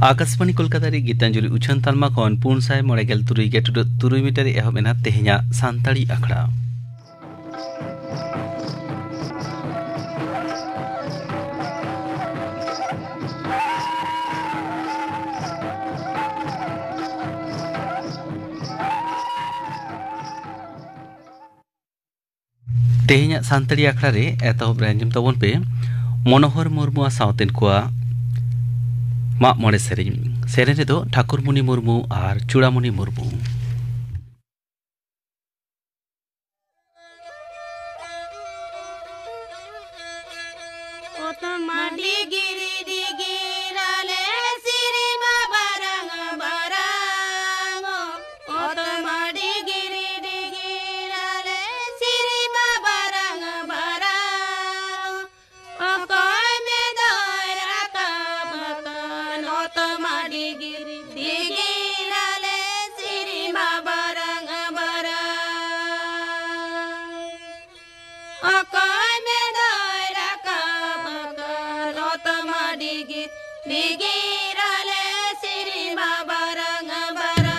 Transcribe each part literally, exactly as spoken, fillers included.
ᱟᱠᱟᱥᱵᱟᱬᱤ ᱠᱳᱞᱠᱟᱛᱟ ᱨᱮ ᱜᱤᱛᱟᱧᱡᱚᱞᱤ ᱩᱪᱷᱟᱹᱱ ᱛᱟᱞᱢᱟ ᱠᱷᱚᱱ ᱯᱩᱱ ᱥᱟᱭ ᱢᱚᱬᱮ ᱜᱮᱞ ᱛᱩᱨᱩᱭ ᱜᱮ ᱴᱩᱰᱟᱹᱜ ᱛᱩᱨᱩᱭ ᱢᱤᱴᱟᱨ ᱨᱮ ᱮᱦᱚᱵ ᱮᱱᱟ ᱛᱮᱦᱮᱧᱟᱜ ᱥᱟᱱᱛᱟᱲᱤ ᱟᱠᱷᱲᱟ᱾ ᱛᱮᱦᱮᱧᱟᱜ ᱥᱟᱱᱛᱟᱲᱤ ᱟᱠᱷᱲᱟ ᱨᱮ ᱮᱛᱚᱦᱚᱵ ᱨᱮ ᱟᱸᱡᱚᱢ ᱛᱟᱵᱚᱱ ᱯᱮ ᱢᱚᱱᱳᱦᱚᱨ ᱢᱩᱨᱢᱩ ᱟᱨ ᱥᱟᱶᱛᱮᱱ ᱠᱚᱣᱟᱜ ᱢᱟᱜ ᱢᱚᱬᱮ ᱥᱮᱨᱮᱧ᱾ ᱥᱮᱨᱮᱧ ᱨᱮᱫᱚ ᱴᱷᱟᱠᱩᱨᱢᱩᱱᱤ ᱢᱩᱨᱢᱩ ᱟᱨ ᱪᱩᱲᱟᱢᱩᱱᱤ ᱢᱩᱨᱢᱩ᱾ ᱚᱛ ᱢᱟ ᱰᱤᱜᱤᱨ ᱰᱤᱜᱤᱨ ᱟᱞᱮ ᱥᱤᱨᱤ ᱢᱟ ᱵᱟᱨᱟᱝ ᱵᱟᱨᱟᱝ᱾ ᱚᱛ ᱢᱟ ᱰᱤᱜᱤᱨ ᱰᱤᱜᱤᱨ ᱟᱞᱮ ᱥᱤᱨᱤ ᱢᱟ ᱵᱟᱨᱟᱝ ᱵᱟᱨᱟᱝ᱾ ᱚᱠᱚᱭ ᱢᱮᱫᱚᱭ ᱨᱟᱠᱟᱵ ᱟᱠᱟᱱ? ᱚᱛ ᱢᱟ ᱰᱤᱜᱤᱨ ᱰᱤᱜᱤᱨ ᱟᱞᱮ ᱥᱤᱨᱤ ᱢᱟ ᱵᱟᱨᱟᱝ ᱵᱟᱨᱟᱝ᱾ ᱚᱠᱚᱭ ᱢᱮᱫᱚᱭ ᱨᱟᱠᱟᱵ ᱟᱠᱟᱱ? ᱚᱛ ᱢᱟ ᱰᱤᱜᱤᱨ ᱰᱤᱜᱤᱨ ᱟᱞᱮ ᱥᱤᱨᱤ ᱢᱟ ᱵᱟᱨᱟᱝ ᱵᱟᱨᱟᱝ᱾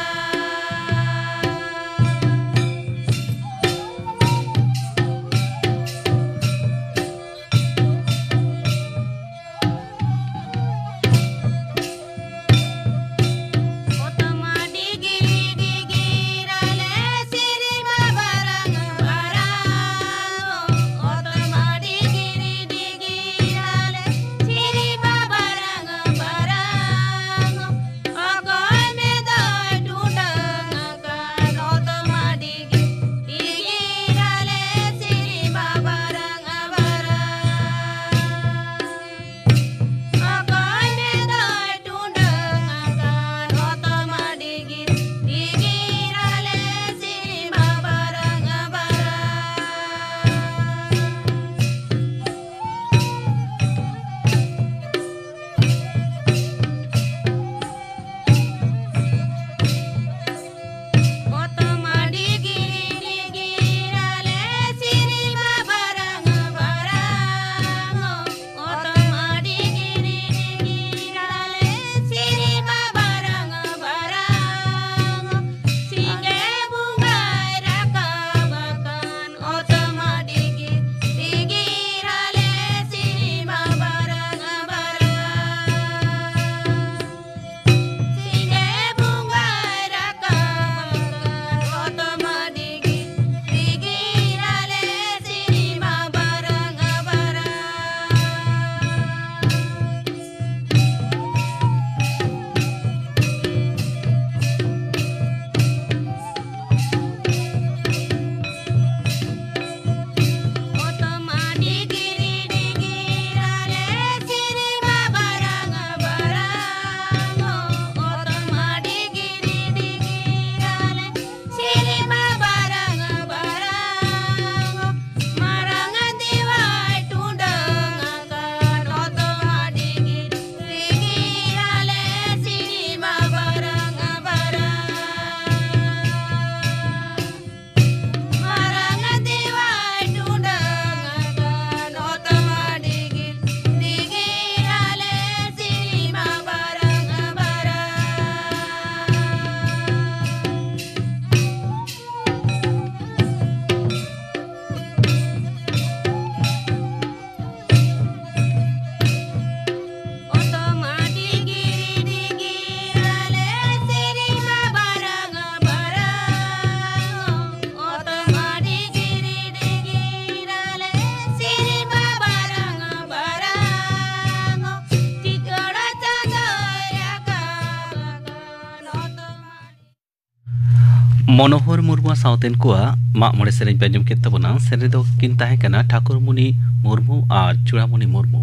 ᱢᱚᱱᱳᱦᱚᱨ ᱢᱩᱨᱢᱩ ᱥᱟᱶᱛᱮᱱ ᱠᱚᱣᱟᱜ ᱢᱟᱜ ᱢᱚᱬᱮ ᱥᱮᱨᱮᱧ ᱯᱮ ᱟᱸᱡᱚᱢ ᱠᱮᱫ ᱛᱟᱵᱚᱱᱟ᱾ ᱥᱮᱨᱮᱧ ᱫᱚ ᱠᱤᱱ ᱛᱟᱦᱮᱸ ᱠᱟᱱᱟ ᱴᱷᱟᱠᱩᱨᱢᱩᱱᱤ ᱢᱩᱨᱢᱩ ᱟᱨ ᱪᱩᱲᱟᱢᱩᱱᱤ ᱢᱩᱨᱢᱩ᱾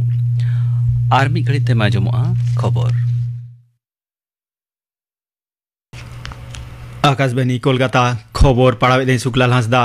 ᱟᱨ ᱢᱤᱫ ᱜᱷᱟᱹᱲᱤᱡ ᱛᱮᱢᱟ ᱟᱸᱡᱚᱢᱚᱜᱼᱟ ᱠᱷᱚᱵᱚᱨ᱾ ᱟᱠᱟᱥᱵᱟᱱᱤ ᱠᱳᱞᱠᱟᱛᱟ, ᱠᱷᱚᱵᱚᱨ ᱯᱟᱲᱦᱟᱣᱮᱫᱟᱹᱧ ᱥᱩᱠᱞᱟᱞ ᱦᱟᱸᱥᱫᱟ᱾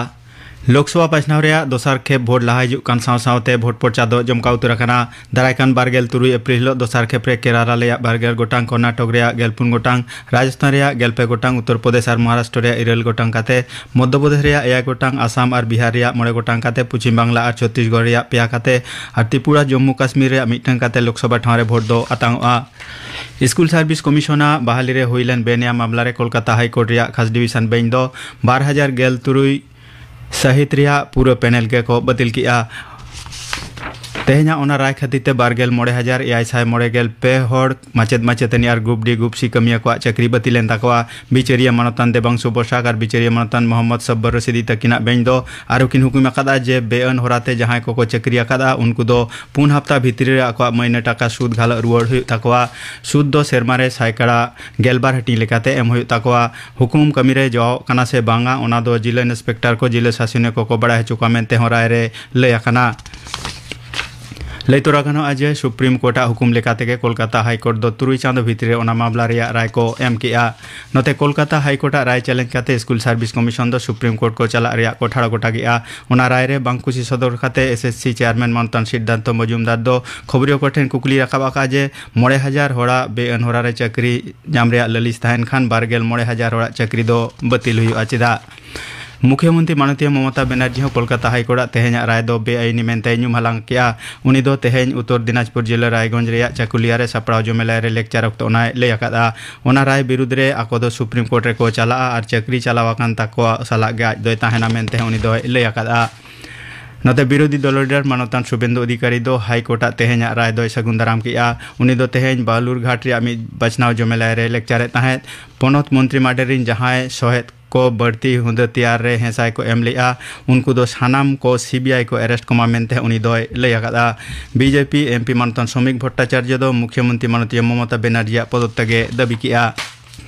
ᱞᱳᱠᱥᱚᱵᱷᱟ ᱵᱟᱪᱷᱱᱟᱣ ᱨᱮᱭᱟᱜ ᱫᱚᱥᱟᱨ ᱠᱷᱮᱯ ᱵᱷᱳᱴ ᱞᱟᱦᱟ ᱦᱤᱡᱩᱜ ᱠᱟᱱ ᱥᱟᱶ ᱥᱟᱶᱛᱮ ᱵᱷᱳᱴ ᱯᱚᱨᱪᱟ ᱫᱚ ᱡᱚᱢᱠᱟᱣ ᱩᱛᱟᱹᱨ ᱟᱠᱟᱱᱟ᱾ ᱫᱟᱨᱟᱭ ᱠᱟᱱ ᱵᱟᱨᱜᱮᱞ ᱛᱩᱨᱩᱭ ᱮᱯᱨᱤᱞ ᱦᱤᱞᱳᱜ ᱫᱚᱥᱟᱨ ᱠᱷᱮᱯ ᱨᱮ ᱠᱮᱨᱟᱞᱟ ᱨᱮᱭᱟᱜ ᱵᱟᱨᱜᱮᱞ ᱜᱚᱴᱟᱝ, ᱠᱚᱨᱱᱟᱴᱚᱠ ᱨᱮᱭᱟᱜ ᱜᱮᱞᱯᱩᱱ ᱜᱚᱴᱟᱝ, ᱨᱟᱡᱚᱥᱛᱷᱟᱱ ᱨᱮᱭᱟᱜ ᱜᱮᱞᱯᱮ ᱜᱚᱴᱟᱝ, ᱩᱛᱛᱚᱨ ᱯᱨᱚᱫᱮᱥ ᱟᱨ ᱢᱚᱦᱟᱨᱟᱥᱴᱨᱚ ᱨᱮᱭᱟᱜ ᱤᱨᱟᱹᱞ ᱜᱚᱴᱟᱝ ᱠᱟᱛᱮ, ᱢᱚᱫᱽᱫᱷᱚ ᱯᱨᱚᱫᱮᱥ ᱨᱮᱭᱟᱜ ᱮᱭᱟᱭ ᱜᱚᱴᱟᱝ, ᱟᱥᱟᱢ ᱟᱨ ᱵᱤᱦᱟᱨ ᱨᱮᱭᱟᱜ ᱢᱚᱬᱮ ᱜᱚᱴᱟᱝ ᱠᱟᱛᱮ, ᱯᱚᱪᱷᱤᱢ ᱵᱟᱝᱞᱟ ᱟᱨ ᱪᱷᱚᱛᱛᱤᱥᱜᱚᱲ ᱨᱮᱭᱟᱜ ᱯᱮᱭᱟ ᱠᱟᱛᱮ ᱟᱨ ᱛᱨᱤᱯᱩᱨᱟ, ᱡᱚᱢᱢᱩ ᱠᱟᱥᱢᱤᱨ ᱨᱮᱭᱟᱜ ᱢᱤᱫᱴᱟᱝ ᱠᱟᱛᱮ ᱞᱳᱠᱥᱚᱵᱷᱟ ᱴᱷᱟᱶ ᱨᱮ ᱵᱷᱳᱴ ᱫᱚ ᱟᱛᱟᱝᱚᱜᱼᱟ᱾ ᱥᱠᱩᱞ ᱥᱟᱨᱵᱷᱤᱥ ᱠᱚᱢᱤᱥᱚᱱᱟᱜ ᱵᱟᱦᱟᱞᱤ ᱨᱮ ᱦᱩᱭ ᱞᱮᱱ ᱵᱮᱱᱮᱭᱟ ᱢᱟᱢᱞᱟ ᱨᱮ ᱠᱳᱞᱠᱟᱛᱟ ᱦᱟᱭ ᱠᱳᱨᱴ ᱨᱮᱭᱟᱜ ᱠᱷᱟᱥ ᱰᱤᱵᱤᱥᱚᱱ ᱵᱮᱧᱪ ᱫᱚ ᱵᱟᱨ ᱦᱟᱡᱟᱨ ᱜᱮᱞ ᱛᱩᱨᱩᱭ ᱥᱟᱹᱦᱤᱛ ᱨᱮᱭᱟᱜ ᱯᱩᱨᱟᱹ ᱯᱮᱱᱮᱞ ᱜᱮᱠᱚ ᱵᱟᱹᱛᱤᱞ ᱠᱮᱫᱼᱟ᱾ ᱛᱮᱦᱮᱧᱟᱜ ᱚᱱᱟ ᱨᱟᱭ ᱠᱷᱟᱹᱛᱤᱨ ᱛᱮ ᱵᱟᱨ ᱜᱮᱞ ᱢᱚᱬᱮ ᱦᱟᱡᱟᱨ ᱮᱭᱟᱭ ᱥᱟᱭ ᱢᱚᱬᱮ ᱜᱮᱞ ᱯᱮ ᱦᱚᱲ ᱢᱟᱪᱮᱫ ᱢᱟᱪᱮᱛᱟᱹᱱᱤ ᱟᱨ ᱜᱨᱩᱯ ᱰᱤ ᱜᱨᱩᱯ ᱥᱤ ᱠᱟᱹᱢᱤᱭᱟᱹ ᱠᱚᱣᱟᱜ ᱪᱟᱹᱠᱨᱤ ᱵᱟᱹᱛᱤᱞ ᱮᱱ ᱛᱟᱠᱚᱣᱟ᱾ ᱵᱤᱪᱟᱹᱨᱤᱭᱟᱹ ᱢᱟᱱᱚᱛᱟᱱ ᱫᱮᱵᱟᱝᱥᱩ ᱵᱚᱥᱟᱠ ᱟᱨ ᱵᱤᱪᱟᱹᱨᱤᱭᱟᱹ ᱢᱟᱱᱚᱛᱟᱱ ᱢᱚᱦᱚᱢᱢᱚᱫᱽ ᱥᱚᱵᱵᱚᱨ ᱨᱚᱥᱤᱫᱤ ᱛᱟᱹᱠᱤᱱᱟᱜ ᱵᱮᱧᱪ ᱫᱚ ᱟᱨᱚ ᱠᱤᱱ ᱦᱩᱠᱩᱢ ᱟᱠᱟᱫᱼᱟ ᱡᱮ ᱵᱮᱼᱟᱹᱱ ᱦᱚᱨᱟᱛᱮ ᱡᱟᱦᱟᱸᱭ ᱠᱚᱠᱚ ᱪᱟᱹᱠᱨᱤ ᱟᱠᱟᱫᱼᱟ, ᱩᱱᱠᱩ ᱫᱚ ᱯᱩᱱ ᱦᱟᱯᱛᱟ ᱵᱷᱤᱛᱨᱤ ᱨᱮ ᱟᱠᱚᱣᱟᱜ ᱢᱟᱹᱭᱱᱟᱹ ᱴᱟᱠᱟ ᱥᱩᱫ ᱜᱷᱟᱞᱚᱜ ᱨᱩᱣᱟᱹᱲ ᱦᱩᱭᱩᱜ ᱛᱟᱠᱚᱣᱟ᱾ ᱥᱩᱫ ᱫᱚ ᱥᱮᱨᱢᱟ ᱨᱮ ᱥᱟᱭᱠᱟᱲᱟ ᱜᱮᱞᱵᱟᱨ ᱦᱟᱹᱴᱤᱧ ᱞᱮᱠᱟᱛᱮ ᱮᱢ ᱦᱩᱭᱩᱜ ᱛᱟᱠᱚᱣᱟ᱾ ᱦᱩᱠᱩᱢ ᱠᱟᱹᱢᱤ ᱨᱮ ᱡᱚᱣᱟᱣ ᱠᱟᱱᱟ ᱥᱮ ᱵᱟᱝᱟ, ᱚᱱᱟ ᱫᱚ ᱡᱤᱞᱟᱹ ᱤᱱᱥᱯᱮᱠᱴᱚᱨ ᱠᱚ ᱡᱤᱞᱟᱹ ᱥᱟᱥᱚᱱᱤᱭᱟᱹ ᱠᱚᱠᱚ ᱵᱟᱲᱟᱭ ᱦᱚᱪᱚ ᱠᱚᱣᱟ ᱢᱮᱱᱛᱮ ᱦᱚᱸ ᱨᱟᱭ ᱨᱮ ᱞᱟᱹᱭ ᱟᱠᱟᱱᱟ᱾ ᱞᱟᱹᱭ ᱛᱚᱨᱟ ᱜᱟᱱᱚᱜᱼᱟ ᱡᱮ ᱥᱩᱯᱨᱤᱢ ᱠᱳᱨᱴ ᱟᱜ ᱦᱩᱠᱩᱢ ᱞᱮᱠᱟ ᱛᱮᱜᱮ ᱠᱳᱞᱠᱟᱛᱟ ᱦᱟᱭ ᱠᱳᱨᱴ ᱫᱚ ᱛᱩᱨᱩᱭ ᱪᱟᱸᱫᱚ ᱵᱷᱤᱛᱨᱤ ᱨᱮ ᱚᱱᱟ ᱢᱟᱢᱞᱟ ᱨᱮᱭᱟᱜ ᱨᱟᱭ ᱠᱚ ᱮᱢ ᱠᱮᱜᱼᱟ᱾ ᱱᱚᱛᱮ ᱠᱳᱞᱠᱟᱛᱟ ᱦᱟᱭ ᱠᱳᱨᱴ ᱟᱜ ᱨᱟᱭ ᱪᱮᱞᱮᱧᱡᱽ ᱠᱟᱛᱮ ᱥᱠᱩᱞ ᱥᱟᱨᱵᱷᱤᱥ ᱠᱚᱢᱤᱥᱚᱱ ᱫᱚ ᱥᱩᱯᱨᱤᱢ ᱠᱳᱨᱴ ᱠᱚ ᱪᱟᱞᱟᱜ ᱨᱮᱭᱟᱜ ᱠᱚ ᱴᱷᱟᱲᱚ ᱜᱚᱴᱟ ᱠᱮᱜᱼᱟ᱾ ᱚᱱᱟ ᱨᱟᱭ ᱨᱮ ᱵᱟᱝ ᱠᱩᱥᱤ ᱥᱚᱫᱚᱨ ᱠᱟᱛᱮ ᱮᱥ ᱮᱥ ᱥᱤ ᱪᱮᱭᱟᱨᱢᱮᱱ ᱢᱟᱱᱚᱛᱟᱱ ᱥᱤᱫᱽᱫᱷᱟᱱᱛᱚ ᱢᱚᱡᱩᱢᱫᱟᱨ ᱫᱚ ᱠᱷᱚᱵᱚᱨᱤᱭᱟᱹ ᱠᱚ ᱴᱷᱮᱱ ᱠᱩᱠᱞᱤ ᱨᱟᱠᱟᱵ ᱟᱠᱟᱫᱼᱟ ᱡᱮ ᱢᱚᱬᱮ ᱦᱟᱡᱟᱨ ᱦᱚᱲᱟᱜ ᱵᱮᱼᱟᱹᱱ ᱦᱚᱨᱟ ᱨᱮ ᱪᱟᱹᱠᱨᱤ ᱧᱟᱢ ᱨᱮᱭᱟᱜ ᱞᱟᱹᱞᱤᱥ ᱛᱟᱦᱮᱱ ᱠᱷᱟᱱ ᱵᱟᱨ ᱜᱮᱞ ᱢᱚᱬᱮ ᱦᱟᱡᱟᱨ ᱦᱚᱲᱟᱜ ᱪᱟᱹᱠᱨᱤ ᱫᱚ ᱵᱟᱹᱛᱤᱞ ᱦᱩᱭᱩᱜᱼᱟ ᱪᱮᱫᱟᱜ? ᱢᱩᱠᱷᱭᱟᱹᱢᱚᱱᱛᱨᱤ ᱢᱟᱱᱚᱛᱤᱭᱟᱹ ᱢᱚᱢᱚᱛᱟ ᱵᱮᱱᱟᱨᱡᱤ ᱦᱚᱸ ᱠᱳᱞᱠᱟᱛᱟ ᱦᱟᱭ ᱠᱳᱨᱴ ᱟᱜ ᱛᱮᱦᱮᱧᱟᱜ ᱨᱟᱭ ᱫᱚ ᱵᱮᱟᱭᱤᱱᱤ ᱢᱮᱱᱛᱮᱭ ᱧᱩᱢ ᱦᱟᱞᱟᱝ ᱠᱮᱜᱼᱟ᱾ ᱩᱱᱤ ᱫᱚ ᱛᱮᱦᱮᱧ ᱩᱛᱛᱚᱨ ᱫᱤᱱᱟᱡᱽᱯᱩᱨ ᱡᱤᱞᱟᱹ ᱨᱟᱭᱜᱚᱸᱡᱽ ᱨᱮᱭᱟᱜ ᱪᱟᱠᱩᱞᱤᱭᱟ ᱨᱮ ᱥᱟᱯᱲᱟᱣ ᱡᱚᱢᱮᱞᱟᱭ ᱨᱮ ᱞᱮᱠᱪᱟᱨ ᱚᱠᱛᱚ ᱚᱱᱟᱭ ᱞᱟᱹᱭ ᱟᱠᱟᱫᱼᱟ᱾ ᱚᱱᱟ ᱨᱟᱭ ᱵᱤᱨᱩᱫᱽ ᱨᱮ ᱟᱠᱚ ᱫᱚ ᱥᱩᱯᱨᱤᱢ ᱠᱳᱨᱴ ᱨᱮᱠᱚ ᱪᱟᱞᱟᱜᱼᱟ ᱟᱨ ᱪᱟᱹᱠᱨᱤ ᱪᱟᱞᱟᱣ ᱟᱠᱟᱱ ᱛᱟᱠᱚᱣᱟ ᱥᱟᱞᱟᱜ ᱜᱮ ᱟᱡ ᱫᱚᱭ ᱛᱟᱦᱮᱱᱟ ᱢᱮᱱᱛᱮ ᱦᱚᱸ ᱩᱱᱤ ᱫᱚᱭ ᱞᱟᱹᱭ ᱟᱠᱟᱫᱼᱟ᱾ ᱱᱚᱛᱮ ᱵᱤᱨᱳᱫᱷᱤ ᱫᱚᱞ ᱞᱤᱰᱟᱨ ᱢᱟᱱᱚᱛᱟᱱ ᱥᱩᱵᱮᱱᱫᱩ ᱚᱫᱷᱤᱠᱟᱨᱤ ᱫᱚ ᱦᱟᱭ ᱠᱳᱨᱴ ᱟᱜ ᱛᱮᱦᱮᱧᱟᱜ ᱨᱟᱭ ᱫᱚᱭ ᱥᱟᱹᱜᱩᱱ ᱫᱟᱨᱟᱢ ᱠᱮᱜᱼᱟ᱾ ᱩᱱᱤ ᱫᱚ ᱛᱮᱦᱮᱧ ᱵᱟᱞᱩᱨᱜᱷᱟᱴ ᱨᱮᱭᱟᱜ ᱢᱤᱫ ᱵᱟᱪᱷᱱᱟᱣ ᱡᱚᱢᱮᱞᱟᱭ ᱨᱮ ᱞᱮᱠᱪᱟᱨᱮᱫ ᱛᱟᱦᱮᱸᱫ᱾ ᱯᱚᱱᱚᱛ ᱢᱚᱱᱛᱨᱤ ᱢᱟᱰᱮᱨ ᱨᱤᱱ ᱡᱟᱦᱟᱸᱭ ᱥᱚᱦᱮᱫ ᱠᱚ ᱵᱟᱹᱲᱛᱤ ᱦᱩᱫᱟᱹ ᱛᱮᱭᱟᱨ ᱨᱮ ᱦᱮᱸᱥᱟᱭ ᱠᱚ ᱮᱢ ᱞᱮᱜᱼᱟ, ᱩᱱᱠᱩ ᱫᱚ ᱥᱟᱱᱟᱢ ᱠᱚ ᱥᱤᱵᱤᱟᱭ ᱠᱚ ᱮᱨᱮᱥᱴ ᱠᱚᱢᱟ ᱢᱮᱱᱛᱮ ᱩᱱᱤ ᱫᱚᱭ ᱞᱟᱹᱭ ᱟᱠᱟᱫᱼᱟ᱾ ᱵᱤᱡᱮᱯᱤ ᱮᱢᱯᱤ ᱢᱟᱱᱚᱛᱟᱱ ᱥᱚᱢᱤᱠ ᱵᱷᱚᱴᱴᱟᱪᱟᱨᱡᱚ ᱫᱚ ᱢᱩᱠᱷᱭᱚᱢᱚᱱᱛᱨᱤ ᱢᱟᱱᱚᱛᱤᱭᱟᱹ ᱢᱚᱢᱚᱛᱟ ᱵᱮᱱᱟᱨᱡᱤᱭᱟᱜ ᱯᱚᱫᱚᱛᱛᱮ ᱜᱮ ᱫᱟᱹᱵᱤ ᱠᱮᱜᱼᱟ᱾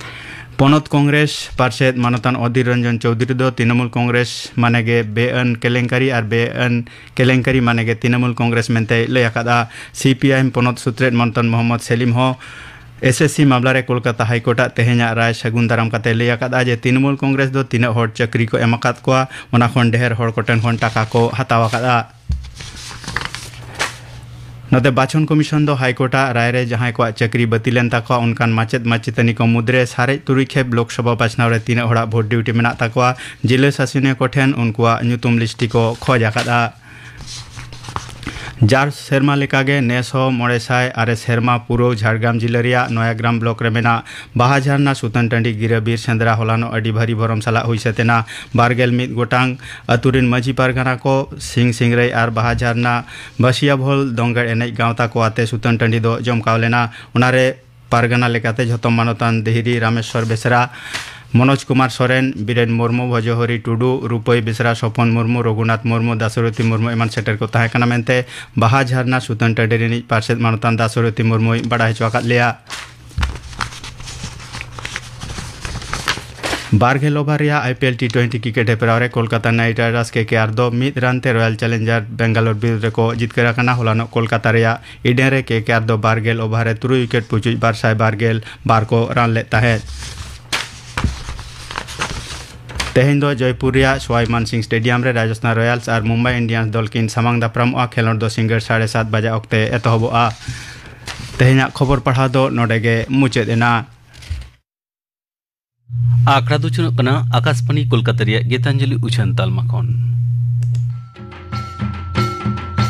ᱯᱚᱱᱚᱛ ᱠᱚᱝᱜᱨᱮᱥ ᱯᱟᱨᱥᱮᱛ ᱢᱟᱱᱚᱛᱟᱱ ᱚᱫᱷᱤᱨ ᱨᱚᱧᱡᱚᱱ ᱪᱳᱣᱫᱷᱩᱨᱤ ᱫᱚ ᱛᱨᱤᱱᱚᱢᱩᱞ ᱠᱚᱝᱜᱨᱮᱥ ᱢᱟᱱᱮ ᱜᱮ ᱵᱮᱼᱟᱹᱱ ᱠᱮᱞᱮᱝᱠᱟᱨᱤ ᱟᱨ ᱵᱮᱼᱟᱹᱱ ᱠᱮᱞᱮᱝᱠᱟᱨᱤ ᱢᱟᱱᱮ ᱜᱮ ᱛᱨᱤᱱᱚᱢᱩᱞ ᱠᱚᱝᱜᱨᱮᱥ ᱢᱮᱱᱛᱮᱭ ᱞᱟᱹᱭ ᱟᱠᱟᱫᱼᱟ᱾ ᱥᱤ ᱯᱤ ᱟᱭ ᱮᱢ ᱯᱚᱱᱚᱛ ᱥᱩᱛᱨᱮᱛ ᱢᱟᱱᱚᱛᱟᱱ ᱢᱚᱦᱚᱢᱢᱚᱫᱽ ᱥᱮᱞᱤᱢ ᱦᱚᱸ ᱮᱥ ᱮᱥ ᱥᱤ ᱢᱟᱢᱞᱟ ᱨᱮ ᱠᱳᱞᱠᱟᱛᱟ ᱦᱟᱭᱠᱳᱨᱴ ᱟᱜ ᱛᱮᱦᱮᱧᱟᱜ ᱨᱟᱭ ᱥᱟᱹᱜᱩᱱ ᱫᱟᱨᱟᱢ ᱠᱟᱛᱮ ᱞᱟᱹᱭ ᱟᱠᱟᱫᱼᱟ ᱡᱮ ᱛᱨᱤᱱᱚᱢᱩᱞ ᱠᱚᱝᱜᱨᱮᱥ ᱫᱚ ᱛᱤᱱᱟᱹᱜ ᱦᱚᱲ ᱪᱟᱹᱠᱨᱤ ᱠᱚ ᱮᱢ ᱟᱠᱟᱫ ᱠᱚᱣᱟ, ᱚᱱᱟ ᱠᱷᱚᱱ ᱰᱷᱮᱨ ᱦᱚᱲ ᱠᱚᱴᱷᱮᱱ ᱠᱷᱚᱱ ᱴᱟᱠᱟ ᱠᱚ ᱦᱟᱛᱟᱣ ᱟᱠᱟᱫᱼᱟ᱾ ᱱᱚᱛᱮ ᱵᱟᱪᱷᱚᱱ ᱠᱚᱢᱤᱥᱚᱱ ᱫᱚ ᱦᱟᱭᱠᱳᱨᱴ ᱟᱜ ᱨᱟᱭ ᱨᱮ ᱡᱟᱦᱟᱸᱭ ᱠᱚᱣᱟᱜ ᱪᱟᱹᱠᱨᱤ ᱵᱟᱹᱛᱤᱞ ᱮᱱ ᱛᱟᱠᱚᱣᱟ, ᱚᱱᱠᱟᱱ ᱢᱟᱪᱮᱫ ᱢᱟᱪᱮᱛᱟᱹᱱᱤ ᱠᱚ ᱢᱩᱫᱽᱨᱮ ᱥᱟᱨᱮᱡ ᱛᱩᱨᱩᱭ ᱠᱷᱮᱯ ᱞᱳᱠᱥᱚᱵᱷᱟ ᱵᱟᱪᱷᱱᱟᱣ ᱨᱮ ᱛᱤᱱᱟᱹᱜ ᱦᱚᱲᱟᱜ ᱵᱷᱳᱴ ᱰᱤᱭᱩᱴᱤ ᱢᱮᱱᱟᱜ ᱛᱟᱠᱚᱣᱟ, ᱡᱤᱞᱟᱹ ᱥᱟᱥᱚᱱᱤᱭᱟᱹ ᱠᱚᱴᱷᱮᱱ ᱩᱱᱠᱩᱣᱟᱜ ᱧᱩᱛᱩᱢ ᱞᱤᱥᱴᱤ ᱠᱚ ᱠᱷᱚᱡ ᱟᱠᱟᱫᱼᱟ᱾ ᱡᱟᱨ ᱥᱮᱨᱢᱟ ᱞᱮᱠᱟᱜᱮ ᱱᱮᱥ ᱦᱚᱸ ᱢᱚᱬᱮ ᱥᱟᱭ ᱟᱨᱮ ᱥᱮᱨᱢᱟ ᱯᱩᱨᱟᱹᱣ ᱡᱷᱟᱲᱜᱨᱟᱢ ᱡᱤᱞᱟᱹ ᱨᱮᱭᱟᱜ ᱱᱚᱭᱟᱜᱨᱟᱢ ᱵᱞᱚᱠ ᱨᱮ ᱢᱮᱱᱟᱜ ᱵᱟᱦᱟ ᱡᱷᱟᱨᱱᱟ ᱥᱩᱛᱟᱹᱱ ᱴᱟᱺᱰᱤ ᱜᱤᱨᱟᱹ ᱵᱤᱨ ᱥᱮᱸᱫᱽᱨᱟ ᱦᱚᱞᱟᱱᱚᱜ ᱟᱹᱰᱤ ᱵᱷᱟᱹᱨᱤ ᱵᱷᱚᱨᱚᱢ ᱥᱟᱞᱟᱜ ᱦᱩᱭ ᱥᱟᱹᱛ ᱮᱱᱟ᱾ ᱵᱟᱨ ᱜᱮᱞ ᱢᱤᱫ ᱜᱚᱴᱟᱝ ᱟᱹᱛᱩ ᱨᱤᱱ ᱢᱟᱹᱡᱷᱤ ᱯᱟᱨᱜᱟᱱᱟ ᱠᱚ, ᱥᱤᱝ ᱥᱤᱝᱨᱟᱹᱭ ᱟᱨ ᱵᱟᱦᱟ ᱡᱷᱟᱨᱱᱟ ᱵᱟᱹᱥᱤᱭᱟᱹ ᱵᱷᱳᱞ ᱫᱚᱝᱜᱟᱹᱲ ᱮᱱᱮᱡ ᱜᱟᱶᱛᱟ ᱠᱚ ᱟᱛᱮ ᱥᱩᱛᱟᱹᱱ ᱴᱟᱺᱰᱤ ᱫᱚ ᱡᱚᱢᱠᱟᱣ ᱞᱮᱱᱟ᱾ ᱚᱱᱟᱨᱮ ᱯᱟᱨᱜᱟᱱᱟ ᱞᱮᱠᱟᱛᱮ ᱡᱷᱚᱛᱚᱢ ᱢᱟᱱᱚᱛᱟᱱ ᱫᱤᱦᱨᱤ ᱨᱟᱢᱮᱥᱣᱚᱨ ᱵᱮᱥᱨᱟ, ᱢᱚᱱᱳᱡᱽ ᱠᱩᱢᱟᱨ ᱥᱚᱨᱮᱱ, ᱵᱤᱨᱮᱱ ᱢᱩᱨᱢᱩ, ᱵᱷᱚᱡᱚᱦᱚᱨᱤ ᱴᱩᱰᱩ, ᱨᱩᱯᱟᱹᱭ ᱵᱮᱥᱨᱟ, ᱥᱚᱯᱚᱱ ᱢᱩᱨᱢᱩ, ᱨᱚᱜᱷᱩᱱᱟᱛᱷ ᱢᱩᱨᱢᱩ, ᱫᱟᱥᱚᱨᱚᱛᱷᱤ ᱢᱩᱨᱢᱩ ᱮᱢᱟᱱ ᱥᱮᱴᱮᱨ ᱠᱚ ᱛᱟᱦᱮᱸ ᱠᱟᱱᱟ ᱢᱮᱱᱛᱮ ᱵᱟᱦᱟ ᱡᱷᱟᱨᱱᱟ ᱥᱩᱛᱟᱹᱱ ᱴᱟᱺᱰᱤ ᱨᱤᱱᱤᱡ ᱯᱟᱨᱥᱮᱛ ᱢᱟᱱᱚᱛᱟᱱ ᱫᱟᱥᱚᱨᱚᱛᱷᱤ ᱢᱩᱨᱢᱩᱭ ᱵᱟᱰᱟᱭ ᱦᱚᱪᱚ ᱟᱠᱟᱫ ᱞᱮᱭᱟ᱾ ᱵᱟᱨ ᱜᱮᱞ ᱳᱵᱷᱟᱨ ᱨᱮᱭᱟᱜ I P L T twenty cricket ᱦᱮᱯᱨᱟᱣ ᱨᱮ ᱠᱳᱞᱠᱟᱛᱟ ᱱᱟᱭᱤᱴ ᱨᱟᱭᱰᱟᱨᱥ ᱠᱮ ᱠᱮ ᱟᱨ ᱫᱚ ᱢᱤᱫ ᱨᱟᱱ ᱛᱮ ᱨᱚᱭᱟᱞ ᱪᱮᱞᱮᱧᱡᱟᱨ ᱵᱮᱝᱜᱟᱞᱳᱨ ᱵᱤᱨᱩᱫᱷ ᱨᱮᱠᱚ ᱡᱤᱛᱠᱟᱹᱨ ᱟᱠᱟᱱᱟ᱾ ᱦᱚᱞᱟᱱᱚᱜ ᱠᱳᱞᱠᱟᱛᱟ ᱨᱮᱭᱟᱜ ᱤᱰᱮᱱ ᱨᱮ ᱠᱮ ᱠᱮ ᱟᱨ ᱫᱚ ᱵᱟᱨ ᱜᱮᱞ ᱳᱵᱷᱟᱨ ᱨᱮ ᱛᱩᱨᱩᱭ ᱩᱭᱠᱮᱴ ᱯᱩᱪᱩᱡ ᱵᱟᱨ ᱥᱟᱭ ᱵᱟᱨ ᱜᱮᱞ ᱵᱟᱨ ᱠᱚ ᱨᱟᱱ ᱞᱮᱫ ᱛᱟᱦᱮᱸᱫ᱾ ᱛᱮᱦᱮᱧ ᱫᱚ ᱡᱚᱭᱯᱩᱨ ᱨᱮᱭᱟᱜ ᱥᱣᱟᱭ ᱢᱟᱱ ᱥᱤᱝ ᱥᱴᱮᱰᱤᱭᱟᱢ ᱨᱮ ᱨᱟᱡᱚᱥᱛᱷᱟᱱ ᱨᱚᱭᱟᱞᱥ ᱟᱨ ᱢᱩᱢᱵᱟᱭ ᱤᱱᱰᱤᱭᱟᱱᱥ ᱫᱚᱞ ᱠᱤᱱ ᱥᱟᱢᱟᱝ ᱫᱟᱯᱨᱟᱢᱚᱜᱼᱟ᱾ ᱠᱷᱮᱞᱳᱰ ᱫᱚ ᱥᱤᱸᱜᱟᱹᱲ ᱥᱟᱲᱮ ᱥᱟᱛ ᱵᱟᱡᱟ ᱚᱠᱛᱮ ᱮᱛᱚᱦᱚᱵᱚᱜᱼᱟ᱾ ᱛᱮᱦᱮᱧᱟᱜ ᱠᱷᱚᱵᱚᱨ ᱯᱟᱲᱦᱟᱣ ᱫᱚ ᱱᱚᱰᱮ ᱜᱮ ᱢᱩᱪᱟᱹᱫ ᱮᱱᱟ᱾ ᱟᱠᱷᱲᱟ ᱫᱚ ᱪᱟᱞᱟᱜ ᱠᱟᱱᱟ ᱟᱠᱟᱥᱵᱟᱬᱤ ᱠᱳᱞᱠᱟᱛᱟ ᱨᱮᱭᱟᱜ ᱜᱤᱛᱟᱧᱡᱚᱞᱤ ᱩᱪᱷᱟᱹᱱ ᱛᱟᱞᱢᱟ ᱠᱷᱚᱱ᱾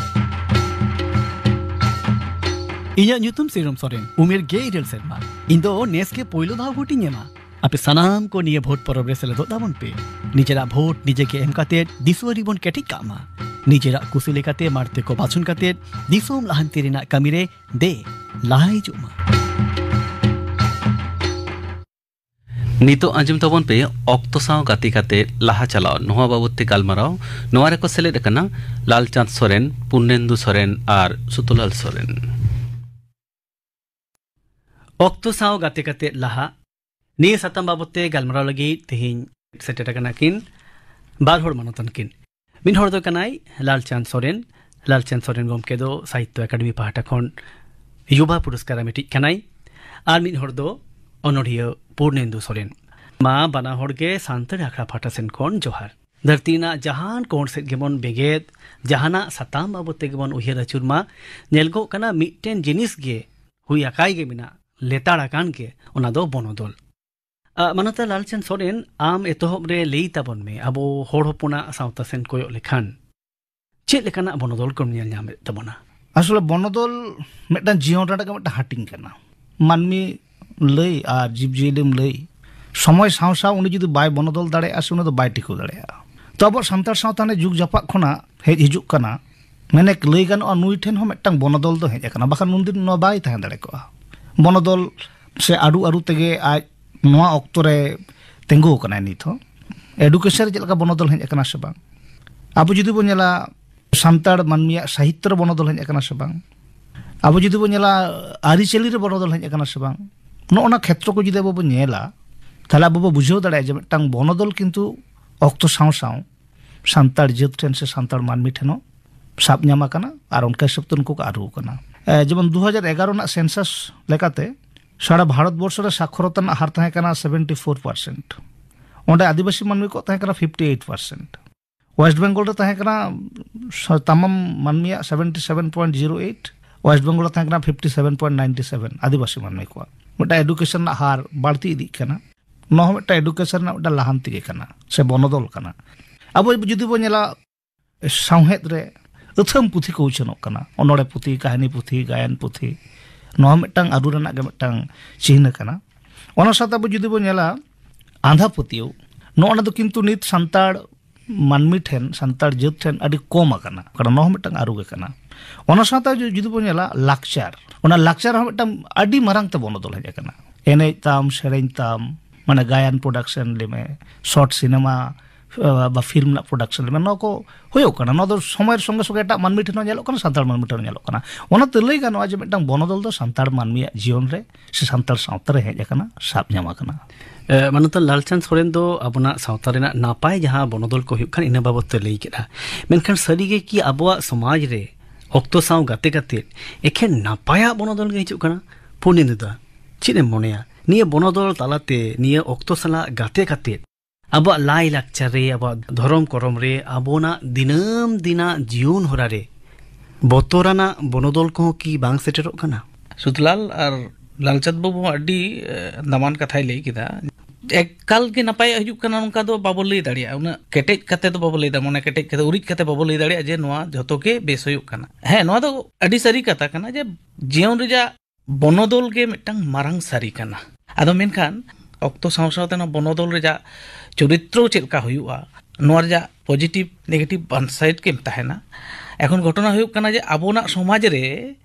ᱤᱧᱟᱜ ᱧᱩᱛᱩᱢ ᱥᱤᱨᱚᱢ ᱥᱚᱨᱮᱱ, ᱩᱢᱮᱨ ᱜᱮᱞ ᱤᱨᱟᱹᱞ ᱥᱮᱨᱢᱟ᱾ ᱤᱧ ᱫᱚ ᱱᱮᱥ ᱜᱮ ᱯᱳᱭᱞᱳ ᱫᱷᱟᱣ ᱵᱷᱳᱴ ᱤᱧ ᱮᱢᱟ᱾ ᱟᱯᱮ ᱥᱟᱱᱟᱢ ᱠᱚ ᱱᱤᱭᱟᱹ ᱵᱷᱳᱴ ᱯᱚᱨᱚᱵᱽ ᱨᱮ ᱥᱮᱞᱮᱫᱚᱜ ᱛᱟᱵᱚᱱ ᱯᱮ᱾ ᱱᱤᱡᱮᱨᱟᱜ ᱵᱷᱳᱴ ᱱᱤᱡᱮ ᱜᱮ ᱮᱢ ᱠᱟᱛᱮ ᱫᱤᱥᱣᱟᱹᱨᱤ ᱵᱚᱱ ᱠᱮᱴᱮᱡ ᱠᱟᱜ ᱢᱟ᱾ ᱱᱤᱡᱮᱨᱟᱜ ᱠᱩᱥᱤ ᱞᱮᱠᱟᱛᱮ ᱢᱟᱬᱛᱮ ᱠᱚ ᱵᱟᱪᱷᱚᱱ ᱠᱟᱛᱮ ᱫᱤᱥᱚᱢ ᱞᱟᱦᱟᱱᱛᱤ ᱨᱮᱱᱟᱜ ᱠᱟᱹᱢᱤ ᱨᱮ ᱫᱮ ᱞᱟᱦᱟ ᱦᱤᱡᱩᱜ ᱢᱟ᱾ ᱱᱤᱛᱚᱜ ᱟᱸᱡᱚᱢ ᱛᱟᱵᱚᱱ ᱯᱮ ᱚᱠᱛᱚ ᱥᱟᱶ ᱜᱟᱛᱮ ᱠᱟᱛᱮ ᱞᱟᱦᱟ ᱪᱟᱞᱟᱣ, ᱱᱚᱣᱟ ᱵᱟᱵᱚᱛ ᱛᱮ ᱜᱟᱞᱢᱟᱨᱟᱣ᱾ ᱱᱚᱣᱟ ᱨᱮᱠᱚ ᱥᱮᱞᱮᱫ ᱟᱠᱟᱱᱟ ᱞᱟᱞᱪᱟᱸᱫᱽ ᱥᱚᱨᱮᱱ, ᱯᱩᱨᱱᱮᱱᱫᱩ ᱥᱚᱨᱮᱱ ᱟᱨ ᱥᱩᱛᱚᱞᱟᱞ ᱥᱚᱨᱮᱱ᱾ ᱚᱠᱛᱚ ᱥᱟᱶ ᱜᱟᱛᱮ ᱠᱟᱛᱮ ᱞᱟᱦᱟ᱾ ᱱᱤᱭᱟᱹ ᱥᱟᱛᱟᱢ ᱵᱟᱵᱚᱛ ᱛᱮ ᱜᱟᱞᱢᱟᱨᱟᱣ ᱞᱟᱹᱜᱤᱫ ᱛᱮᱦᱮᱧ ᱥᱮᱴᱮᱨ ᱟᱠᱟᱱᱟ ᱠᱤᱱ ᱵᱟᱨ ᱦᱚᱲ ᱢᱟᱱᱚᱛᱟᱱ ᱠᱤᱱ᱾ ᱢᱤᱫ ᱦᱚᱲ ᱫᱚ ᱠᱟᱱᱟᱭ ᱞᱟᱞᱪᱟᱸᱫᱽ ᱥᱚᱨᱮᱱ᱾ ᱞᱟᱞᱪᱟᱸᱫᱽ ᱥᱚᱨᱮᱱ ᱜᱚᱢᱠᱮ ᱫᱚ ᱥᱟᱦᱤᱛᱛᱚ ᱟᱠᱟᱰᱮᱢᱤ ᱯᱟᱦᱴᱟ ᱠᱷᱚᱱ ᱭᱩᱵᱟ ᱯᱩᱨᱚᱥᱠᱟᱨ ᱟᱢᱮᱴᱤᱡ ᱠᱟᱱᱟᱭ᱾ ᱟᱨ ᱢᱤᱫ ᱦᱚᱲ ᱫᱚ ᱚᱱᱚᱲᱦᱤᱭᱟᱹ ᱯᱩᱨᱱᱮᱱᱫᱩ ᱥᱚᱨᱮᱱ᱾ ᱢᱟ ᱵᱟᱱᱟ ᱦᱚᱲ ᱜᱮ ᱥᱟᱱᱛᱟᱲ ᱟᱠᱷᱲᱟ ᱯᱟᱦᱴᱟ ᱥᱮᱱ ᱠᱷᱚᱱ ᱡᱚᱦᱟᱨ᱾ ᱫᱷᱟᱹᱨᱛᱤ ᱨᱮᱱᱟᱜ ᱡᱟᱦᱟᱱ ᱠᱚᱬ ᱥᱮᱫ ᱜᱮᱵᱚᱱ ᱵᱮᱸᱜᱮᱫ, ᱡᱟᱦᱟᱱᱟᱜ ᱥᱟᱛᱟᱢ ᱵᱟᱵᱚᱛ ᱛᱮᱜᱮ ᱵᱚᱱ ᱩᱭᱦᱟᱹᱨ ᱟᱹᱪᱩᱨ ᱢᱟ, ᱧᱮᱞᱚᱜᱚᱜ ᱠᱟᱱᱟ ᱢᱤᱫᱴᱮᱱ ᱡᱤᱱᱤᱥ ᱜᱮ ᱦᱩᱭ ᱟᱠᱟᱭ ᱜᱮ ᱢᱮᱱᱟᱜ, ᱞᱮᱛᱟᱲ ᱟᱠᱟᱱ ᱜᱮ, ᱚᱱᱟ ᱫᱚ ᱵᱚᱱᱚᱫᱚᱞ᱾ ᱟ, ᱢᱟᱱᱚᱛᱟᱱ ᱞᱟᱞᱪᱟᱸᱫᱽ ᱥᱚᱨᱮᱱ, ᱟᱢ ᱮᱛᱚᱦᱚᱵ ᱨᱮ ᱞᱟᱹᱭ ᱛᱟᱵᱚᱱ ᱢᱮ, ᱟᱵᱚ ᱦᱚᱲ ᱦᱚᱯᱚᱱᱟᱜ ᱥᱟᱶᱛᱟ ᱥᱮᱱ ᱠᱚᱭᱚᱜ ᱞᱮᱠᱷᱟᱱ ᱪᱮᱫ ᱞᱮᱠᱟᱱᱟᱜ ᱵᱚᱱᱚᱫᱚᱞ ᱠᱚᱢ ᱧᱮᱞ ᱧᱟᱢᱮᱫ ᱛᱟᱵᱚᱱᱟ? ᱟᱥᱚᱞᱮ ᱵᱚᱱᱚᱫᱚᱞ ᱢᱤᱫᱴᱟᱝ ᱡᱤᱭᱚᱱ ᱨᱮᱱᱟᱜ ᱜᱮ ᱢᱤᱫᱴᱟᱝ ᱦᱟᱹᱴᱤᱧ ᱠᱟᱱᱟ᱾ ᱢᱟᱹᱱᱢᱤ ᱞᱟᱹᱭ ᱟᱨ ᱡᱤᱵᱽᱡᱤᱭᱟᱹᱞᱤᱢ ᱞᱟᱹᱭ, ᱥᱚᱢᱚᱭ ᱥᱟᱶ ᱥᱟᱶ ᱩᱱᱤ ᱡᱩᱫᱤ ᱵᱟᱭ ᱵᱚᱱᱚᱫᱚᱞ ᱫᱟᱲᱮᱭᱟᱜᱼᱟ, ᱥᱮ ᱩᱱᱤ ᱫᱚ ᱵᱟᱭ ᱴᱤᱠᱟᱹᱣ ᱫᱟᱲᱮᱭᱟᱜᱼᱟ᱾ ᱛᱚ, ᱟᱵᱚᱣᱟᱜ ᱥᱟᱱᱛᱟᱲ ᱥᱟᱶᱛᱟ ᱨᱮ ᱡᱩᱜᱽ ᱡᱟᱯᱟᱜ ᱠᱷᱚᱱᱟᱜ ᱦᱮᱡ ᱦᱤᱡᱩᱜ ᱠᱟᱱᱟ, ᱢᱮᱱᱮᱠ ᱞᱟᱹᱭ ᱜᱟᱱᱚᱜᱼᱟ, ᱱᱩᱭ ᱴᱷᱮᱱ ᱦᱚᱸ ᱢᱤᱫᱴᱟᱝ ᱵᱚᱱᱚᱫᱚᱞ ᱫᱚ ᱦᱮᱡ ᱟᱠᱟᱱᱟ, ᱵᱟᱠᱷᱟᱱ ᱩᱱᱫᱤᱱ ᱱᱚᱣᱟ ᱵᱟᱭ ᱛᱟᱦᱮᱸ ᱫᱟᱲᱮ ᱠᱚᱜᱼᱟ᱾ ᱵᱚᱱᱚᱫᱚᱞ ᱥᱮ ᱟᱹᱨᱩ ᱟᱹᱨᱩ ᱛᱮᱜᱮ ᱟᱡ ᱱᱚᱣᱟ ᱚᱠᱛᱚ ᱨᱮ ᱛᱤᱸᱜᱩ ᱟᱠᱟᱱᱟᱭ ᱱᱤᱛ ᱦᱚᱸ᱾ ᱮᱰᱩᱠᱮᱥᱚᱱ ᱨᱮ ᱪᱮᱫ ᱞᱮᱠᱟ ᱵᱚᱱᱚᱫᱚᱞ ᱦᱮᱡ ᱟᱠᱟᱱᱟ ᱥᱮ ᱵᱟᱝ? ᱟᱵᱚ ᱡᱩᱫᱤ ᱵᱚᱱ ᱧᱮᱞᱟ, ᱥᱟᱱᱛᱟᱲ ᱢᱟᱹᱱᱢᱤᱭᱟᱜ ᱥᱟᱦᱤᱛᱛᱚ ᱨᱮ ᱵᱚᱱᱚᱫᱚᱞ ᱦᱮᱡ ᱟᱠᱟᱱᱟ ᱥᱮ ᱵᱟᱝ? ᱟᱵᱚ ᱡᱩᱫᱤ ᱵᱚᱱ ᱧᱮᱞᱟ, ᱟᱹᱨᱤᱪᱟᱹᱞᱤ ᱨᱮ ᱵᱚᱱᱚᱫᱚᱞ ᱦᱮᱡ ᱟᱠᱟᱱᱟ ᱥᱮ ᱵᱟᱝ? ᱱᱚᱜᱼᱚ ᱱᱚᱣᱟ ᱠᱷᱮᱛᱨᱚ ᱠᱚ ᱡᱩᱫᱤ ᱟᱵᱚ ᱵᱚᱱ ᱧᱮᱞᱟ, ᱛᱟᱦᱞᱮ ᱟᱵᱚ ᱵᱚ ᱵᱩᱡᱷᱟᱹᱣ ᱫᱟᱲᱮᱭᱟᱜᱼᱟ ᱡᱮ ᱢᱤᱫᱴᱟᱝ ᱵᱚᱱᱚᱫᱚᱞ ᱠᱤᱱᱛᱩ ᱚᱠᱛᱚ ᱥᱟᱶ ᱥᱟᱶ ᱥᱟᱱᱛᱟᱲ ᱡᱟᱹᱛ ᱴᱷᱮᱱ ᱥᱮ ᱥᱟᱱᱛᱟᱲ ᱢᱟᱹᱱᱢᱤ ᱴᱷᱮᱱ ᱦᱚᱸ ᱥᱟᱵ ᱧᱟᱢ ᱟᱠᱟᱱᱟ ᱟᱨ ᱚᱱᱠᱟ ᱦᱤᱥᱟᱹᱵ ᱛᱮ ᱩᱱᱠᱩ ᱠᱚ ᱟᱹᱨᱩ ᱟᱠᱟᱱᱟ᱾ ᱮ, ᱡᱮᱢᱚᱱ ᱫᱩ ᱦᱟᱡᱟᱨ ᱮᱜᱟᱨᱚ ᱨᱮᱱᱟᱜ ᱥᱮᱱᱥᱟᱥ ᱞᱮᱠᱟᱛᱮ ᱥᱟᱨᱟ ᱵᱷᱟᱨᱚᱛ ᱵᱚᱨᱥᱚ ᱨᱮ ᱥᱟᱠᱷᱚᱨᱚᱛᱟ ᱨᱮᱱᱟᱜ ᱦᱟᱨ ᱛᱟᱦᱮᱸ ᱠᱟᱱᱟ ᱥᱮᱵᱷᱮᱱᱴᱤ ᱯᱷᱳᱨ ᱯᱟᱨᱥᱮᱱᱴ᱾ ᱚᱸᱰᱮ ᱟᱹᱫᱤᱵᱟᱹᱥᱤ ᱢᱟᱹᱱᱢᱤ ᱠᱚ ᱛᱟᱦᱮᱸ ᱠᱟᱱᱟ fifty eight percent. West Bengal ᱨᱮ ᱛᱟᱦᱮᱸ ᱠᱟᱱᱟ ᱥᱟ-, ᱛᱟᱢᱟᱢ ᱢᱟᱹᱱᱢᱤᱭᱟᱜ seventy seven point zero eight, west Bengal ᱨᱮ ᱛᱟᱦᱮᱸ ᱠᱟᱱᱟ fifty seven point ninety seven ᱟᱹᱫᱤᱵᱟᱹᱥᱤ ᱢᱟᱹᱱᱢᱤ ᱠᱚᱣᱟᱜ᱾ ᱢᱤᱫᱴᱟᱝ ᱮᱰᱩᱠᱮᱥᱚᱱ ᱨᱮᱱᱟᱜ ᱦᱟᱨ ᱵᱟᱹᱲᱛᱤ ᱤᱫᱤᱜ ᱠᱟᱱᱟ᱾ ᱱᱚᱣᱟ ᱦᱚᱸ ᱢᱤᱫᱴᱟᱝ ᱮᱰᱩᱠᱮᱥᱚᱱ ᱨᱮᱱᱟᱜ ᱢᱤᱫᱴᱟᱝ ᱞᱟᱦᱟᱱᱛᱤ ᱜᱮ ᱠᱟᱱᱟ, ᱥᱮ ᱵᱚᱱᱚᱫᱚᱞ ᱠᱟᱱᱟ᱾ ᱟᱵᱚ ᱡᱩᱫᱤ ᱵᱚᱱ ᱧᱮᱞᱟ, ᱥᱟᱶᱦᱮᱫ ᱨᱮ ᱟᱹᱛᱷᱟᱹᱢ ᱯᱩᱛᱷᱤ ᱠᱚ ᱩᱪᱷᱟᱹᱱᱚᱜ ᱠᱟᱱᱟ, ᱚᱱᱚᱬᱦᱮ ᱯᱩᱛᱷᱤ, ᱠᱟᱹᱦᱱᱤ ᱯᱩᱛᱷᱤ, ᱜᱟᱭᱟᱱ ᱯᱩᱛᱷᱤ᱾ ᱱᱚᱣᱟ ᱦᱚᱸ ᱢᱤᱫᱴᱟᱝ ᱟᱹᱨᱩ ᱨᱮᱱᱟᱜ ᱜᱮ ᱢᱤᱫᱴᱟᱝ ᱪᱤᱦᱱᱟᱹ ᱠᱟᱱᱟ᱾ ᱚᱱᱟ ᱥᱟᱶᱛᱮ ᱟᱵᱚ ᱡᱩᱫᱤ ᱵᱚᱱ ᱧᱮᱞᱟ, ᱟᱸᱫᱷᱟ ᱯᱟᱹᱛᱭᱟᱹᱣ, ᱱᱚᱜᱼᱚ ᱱᱟ ᱫᱚ ᱠᱤᱱᱛᱩ ᱱᱤᱛ ᱥᱟᱱᱛᱟᱲ ᱢᱟᱹᱱᱢᱤ ᱴᱷᱮᱱ, ᱥᱟᱱᱛᱟᱲ ᱡᱟᱹᱛ ᱴᱷᱮᱱ ᱟᱹᱰᱤ ᱠᱚᱢ ᱟᱠᱟᱱᱟ, ᱠᱟᱨᱚᱱ ᱱᱚᱣᱟ ᱦᱚᱸ ᱢᱤᱫᱴᱟᱝ ᱟᱹᱨᱩ ᱜᱮ ᱠᱟᱱᱟ᱾ ᱚᱱᱟ ᱥᱟᱶᱛᱮ ᱡᱩ-, ᱡᱩᱫᱤ ᱵᱚᱱ ᱧᱮᱞᱟ ᱞᱟᱠᱪᱟᱨ, ᱚᱱᱟ ᱞᱟᱠᱪᱟᱨ ᱦᱚᱸ ᱢᱤᱫᱴᱟᱝ ᱟᱹᱰᱤ ᱢᱟᱨᱟᱝ ᱛᱮ ᱵᱚᱱᱚᱫᱚᱞ ᱦᱮᱡ ᱟᱠᱟᱱᱟ᱾ ᱮᱱᱮᱡ ᱛᱟᱢ, ᱥᱮᱨᱮᱧ ᱛᱟᱢ, ᱢᱟᱱᱮ ᱜᱟᱭᱟᱱ ᱯᱨᱚᱰᱟᱠᱥᱚᱱ ᱞᱟᱹᱭ ᱢᱮ, ᱥᱚᱨᱴ ᱥᱤᱱᱮᱢᱟ, ᱟᱸ, ᱵᱟ ᱯᱷᱤᱞᱢ ᱨᱮᱱᱟᱜ ᱯᱨᱚᱰᱟᱠᱥᱚᱱ ᱮᱢᱟᱱ, ᱱᱚᱣᱟ ᱠᱚ ᱦᱩᱭᱩᱜ ᱠᱟᱱᱟ᱾ ᱱᱚᱣᱟ ᱫᱚ ᱥᱚᱢᱚᱭ ᱥᱚᱸᱜᱮ ᱥᱚᱸᱜᱮ ᱮᱴᱟᱜ ᱢᱟᱹᱱᱢᱤ ᱴᱷᱮᱱ ᱦᱚᱸ ᱧᱮᱞᱚᱜ ᱠᱟᱱᱟ, ᱥᱟᱱᱛᱟᱲ ᱢᱟᱹᱱᱢᱤ ᱴᱷᱮᱱ ᱦᱚᱸ ᱧᱮᱞᱚᱜ ᱠᱟᱱᱟ᱾ ᱚᱱᱟᱛᱮ ᱞᱟᱹᱭ ᱜᱟᱱᱚᱜᱼᱟ ᱡᱮ ᱢᱤᱫᱴᱟᱝ ᱵᱚᱱᱚᱫᱚᱞ ᱫᱚ ᱥᱟᱱᱛᱟᱲ ᱢᱟᱹᱱᱢᱤᱭᱟᱜ ᱡᱤᱭᱚᱱ ᱨᱮ ᱥᱮ ᱥᱟᱱᱛᱟᱲ ᱥᱟᱶᱛᱟ ᱨᱮ ᱦᱮᱡ ᱟᱠᱟᱱᱟ, ᱥᱟᱵ ᱧᱟᱢ ᱟᱠᱟᱱᱟ᱾ ᱮ, ᱢᱟᱱᱚᱛᱟᱱ ᱞᱟᱞᱪᱟᱸᱫᱽ ᱥᱚᱨᱮᱱ ᱫᱚ ᱟᱵᱚᱱᱟᱜ ᱥᱟᱶᱛᱟ ᱨᱮᱱᱟᱜ ᱱᱟᱯᱟᱭ ᱡᱟᱦᱟᱸ ᱵᱚᱱᱚᱫᱚᱞ ᱠᱚ ᱦᱩᱭᱩᱜ ᱠᱟᱱ, ᱤᱱᱟᱹ ᱵᱟᱵᱚᱛ ᱛᱮ ᱞᱟᱹᱭ ᱠᱮᱫᱟ᱾ ᱢᱮᱱᱠᱷᱟᱱ ᱥᱟᱹᱨᱤᱜᱮ ᱠᱤ ᱟᱵᱚᱣᱟᱜ ᱥᱚᱢᱟᱡᱽ ᱨᱮ ᱚᱠᱛᱚ ᱥᱟᱶ ᱜᱟᱛᱮ ᱠᱟᱛᱮ ᱮᱠᱷᱮᱱ ᱱᱟᱯᱟᱭᱟᱜ ᱵᱚᱱᱚᱫᱚᱞ ᱜᱮ ᱦᱤᱡᱩᱜ ᱠᱟᱱᱟ? ᱯᱩᱨᱱᱮᱱᱫᱩ ᱫᱟ, ᱪᱮᱫ ᱮᱢ ᱢᱚᱱᱮᱭᱟ? ᱱᱤᱭᱟᱹ ᱵᱚᱱᱚᱫᱚᱞ ᱛᱟᱞᱟᱛᱮ, ᱱᱤᱭᱟᱹ ᱚᱠᱛᱚ ᱥᱟᱞᱟᱜ ᱜᱟᱛᱮ ᱠᱟᱛᱮ ᱟᱵᱚᱣᱟᱜ ᱞᱟᱭ ᱞᱟᱠᱪᱟᱨ ᱨᱮ, ᱟᱵᱚᱣᱟᱜ ᱫᱷᱚᱨᱚᱢ ᱠᱚᱨᱚᱢ ᱨᱮ, ᱟᱵᱚᱱᱟᱜ ᱫᱤᱱᱟᱹᱢ ᱫᱤᱱᱟᱜ ᱡᱤᱭᱚᱱ ᱦᱚᱨᱟ ᱨᱮ ᱵᱚᱛᱚᱨᱟᱱᱟᱜ ᱵᱚᱱᱚᱫᱚᱞ ᱠᱚᱦᱚᱸ ᱠᱤ ᱵᱟᱝ ᱥᱮᱴᱮᱨᱚᱜ ᱠᱟᱱᱟ? ᱥᱩᱫᱷᱞᱟᱞ ᱟᱨ ᱞᱟᱞᱪᱟᱸᱫᱽ ᱵᱟᱹᱵᱩ ᱦᱚᱸ ᱟᱹᱰᱤ, ᱮ, ᱫᱟᱢᱟᱱ ᱠᱟᱛᱷᱟᱭ ᱞᱟᱹᱭ ᱠᱮᱫᱟ᱾ ᱮᱠᱟᱞ ᱜᱮ ᱱᱟᱯᱟᱭ ᱦᱤᱡᱩᱜ ᱠᱟᱱᱟ, ᱱᱚᱝᱠᱟ ᱫᱚ ᱵᱟᱵᱚ ᱞᱟᱹᱭ ᱫᱟᱲᱮᱭᱟᱜᱼᱟ᱾ ᱩᱱᱟᱹᱜ ᱠᱮᱴᱮᱡ ᱠᱟᱛᱮ ᱫᱚ ᱵᱟᱵᱚ ᱞᱟᱹᱭ ᱫᱟ, ᱢᱚᱱᱮ ᱠᱮᱴᱮᱡ ᱠᱟᱛᱮ, ᱩᱨᱤᱡ ᱠᱟᱛᱮ ᱵᱟᱵᱚ ᱞᱟᱹᱭ ᱫᱟᱲᱮᱭᱟᱜᱼᱟ ᱡᱮ ᱱᱚᱣᱟ ᱡᱷᱚᱛᱚ ᱜᱮ ᱵᱮᱥ ᱦᱩᱭᱩᱜ ᱠᱟᱱᱟ᱾ ᱦᱮᱸ, ᱱᱚᱣᱟ ᱫᱚ ᱟᱹᱰᱤ ᱥᱟᱹᱨᱤ ᱠᱟᱛᱷᱟ ᱠᱟᱱᱟ ᱡᱮ ᱡᱤᱭᱚᱱ ᱨᱮᱭᱟᱜ ᱵᱚᱱᱚᱫᱚᱞ ᱜᱮ ᱢᱤᱫᱴᱟᱝ ᱢᱟᱨᱟᱝ ᱥᱟᱹᱨᱤ ᱠᱟᱱᱟ᱾ ᱟᱫᱚ ᱢᱮᱱᱠᱷᱟᱱ ᱚᱠᱛᱚ ᱥᱟᱶ ᱥᱟᱶᱛᱮ ᱱᱚᱣᱟ ᱵᱚᱱᱚᱫᱚᱞ ᱨᱮᱭᱟᱜ ᱪᱚᱨᱤᱛᱨᱚ ᱪᱮᱫ ᱞᱮᱠᱟ ᱦᱩᱭᱩᱜᱼᱟ, ᱱᱚᱣᱟ ᱨᱮᱭᱟᱜ ᱯᱚᱡᱤᱴᱤᱵᱷ ᱱᱮᱜᱮᱴᱤᱵᱷ ᱵᱟᱱ ᱥᱟᱭᱤᱰ ᱜᱮᱢ ᱛᱟᱦᱮᱱᱟ᱾ ᱮᱠᱷᱚᱱ ᱜᱷᱚᱴᱚᱱᱟ ᱦᱩᱭᱩᱜ ᱠᱟᱱᱟ ᱡᱮ ᱟᱵᱚᱱᱟᱜ ᱥᱚᱢᱟᱡᱽ ᱨᱮ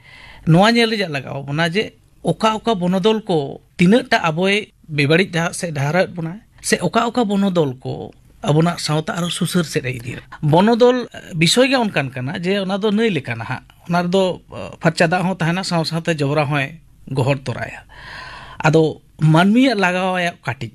ᱱᱚᱣᱟ ᱧᱮᱞ ᱨᱮᱭᱟᱜ ᱞᱟᱜᱟᱣ ᱵᱚᱱᱟ ᱡᱮ ᱚᱠᱟ ᱚᱠᱟ ᱵᱚᱱᱚᱫᱚᱞ ᱠᱚ ᱛᱤᱱᱟᱹᱜ ᱴᱟ ᱟᱵᱚᱭ ᱵᱮᱵᱟᱹᱲᱤᱡ ᱰᱟᱦᱟᱨ ᱥᱮᱫ ᱰᱟᱦᱟᱨᱟᱣᱮᱫ ᱵᱚᱱᱟᱭ, ᱥᱮ ᱚᱠᱟ ᱚᱠᱟ ᱵᱚᱱᱚᱫᱚᱞ ᱠᱚ ᱟᱵᱚᱱᱟᱜ ᱥᱟᱶᱛᱟ ᱟᱨᱚ ᱥᱩᱥᱟᱹᱨ ᱥᱮᱫ ᱮ ᱤᱫᱤᱭᱮᱫᱟ᱾ ᱵᱚᱱᱚᱫᱚᱞ ᱵᱤᱥᱚᱭ ᱜᱮ ᱚᱱᱠᱟᱱ ᱠᱟᱱᱟ ᱡᱮ ᱚᱱᱟ ᱫᱚ ᱱᱟᱹᱭ ᱞᱮᱠᱟ ᱱᱟᱦᱟᱜ, ᱚᱱᱟ ᱨᱮᱫᱚ, ᱟ, ᱯᱷᱟᱨᱪᱟ ᱫᱟᱜ ᱦᱚᱸ ᱛᱟᱦᱮᱱᱟ, ᱥᱟᱶ ᱥᱟᱶᱛᱮ ᱡᱚᱵᱽᱨᱟ ᱦᱚᱸᱭ ᱜᱚᱦᱚᱲ ᱛᱚᱨᱟᱭᱟ᱾ ᱟᱫᱚ ᱢᱟᱹᱱᱢᱤᱭᱟᱜ ᱞᱟᱜᱟᱣ ᱟᱭᱟ ᱠᱟᱹᱴᱤᱡ,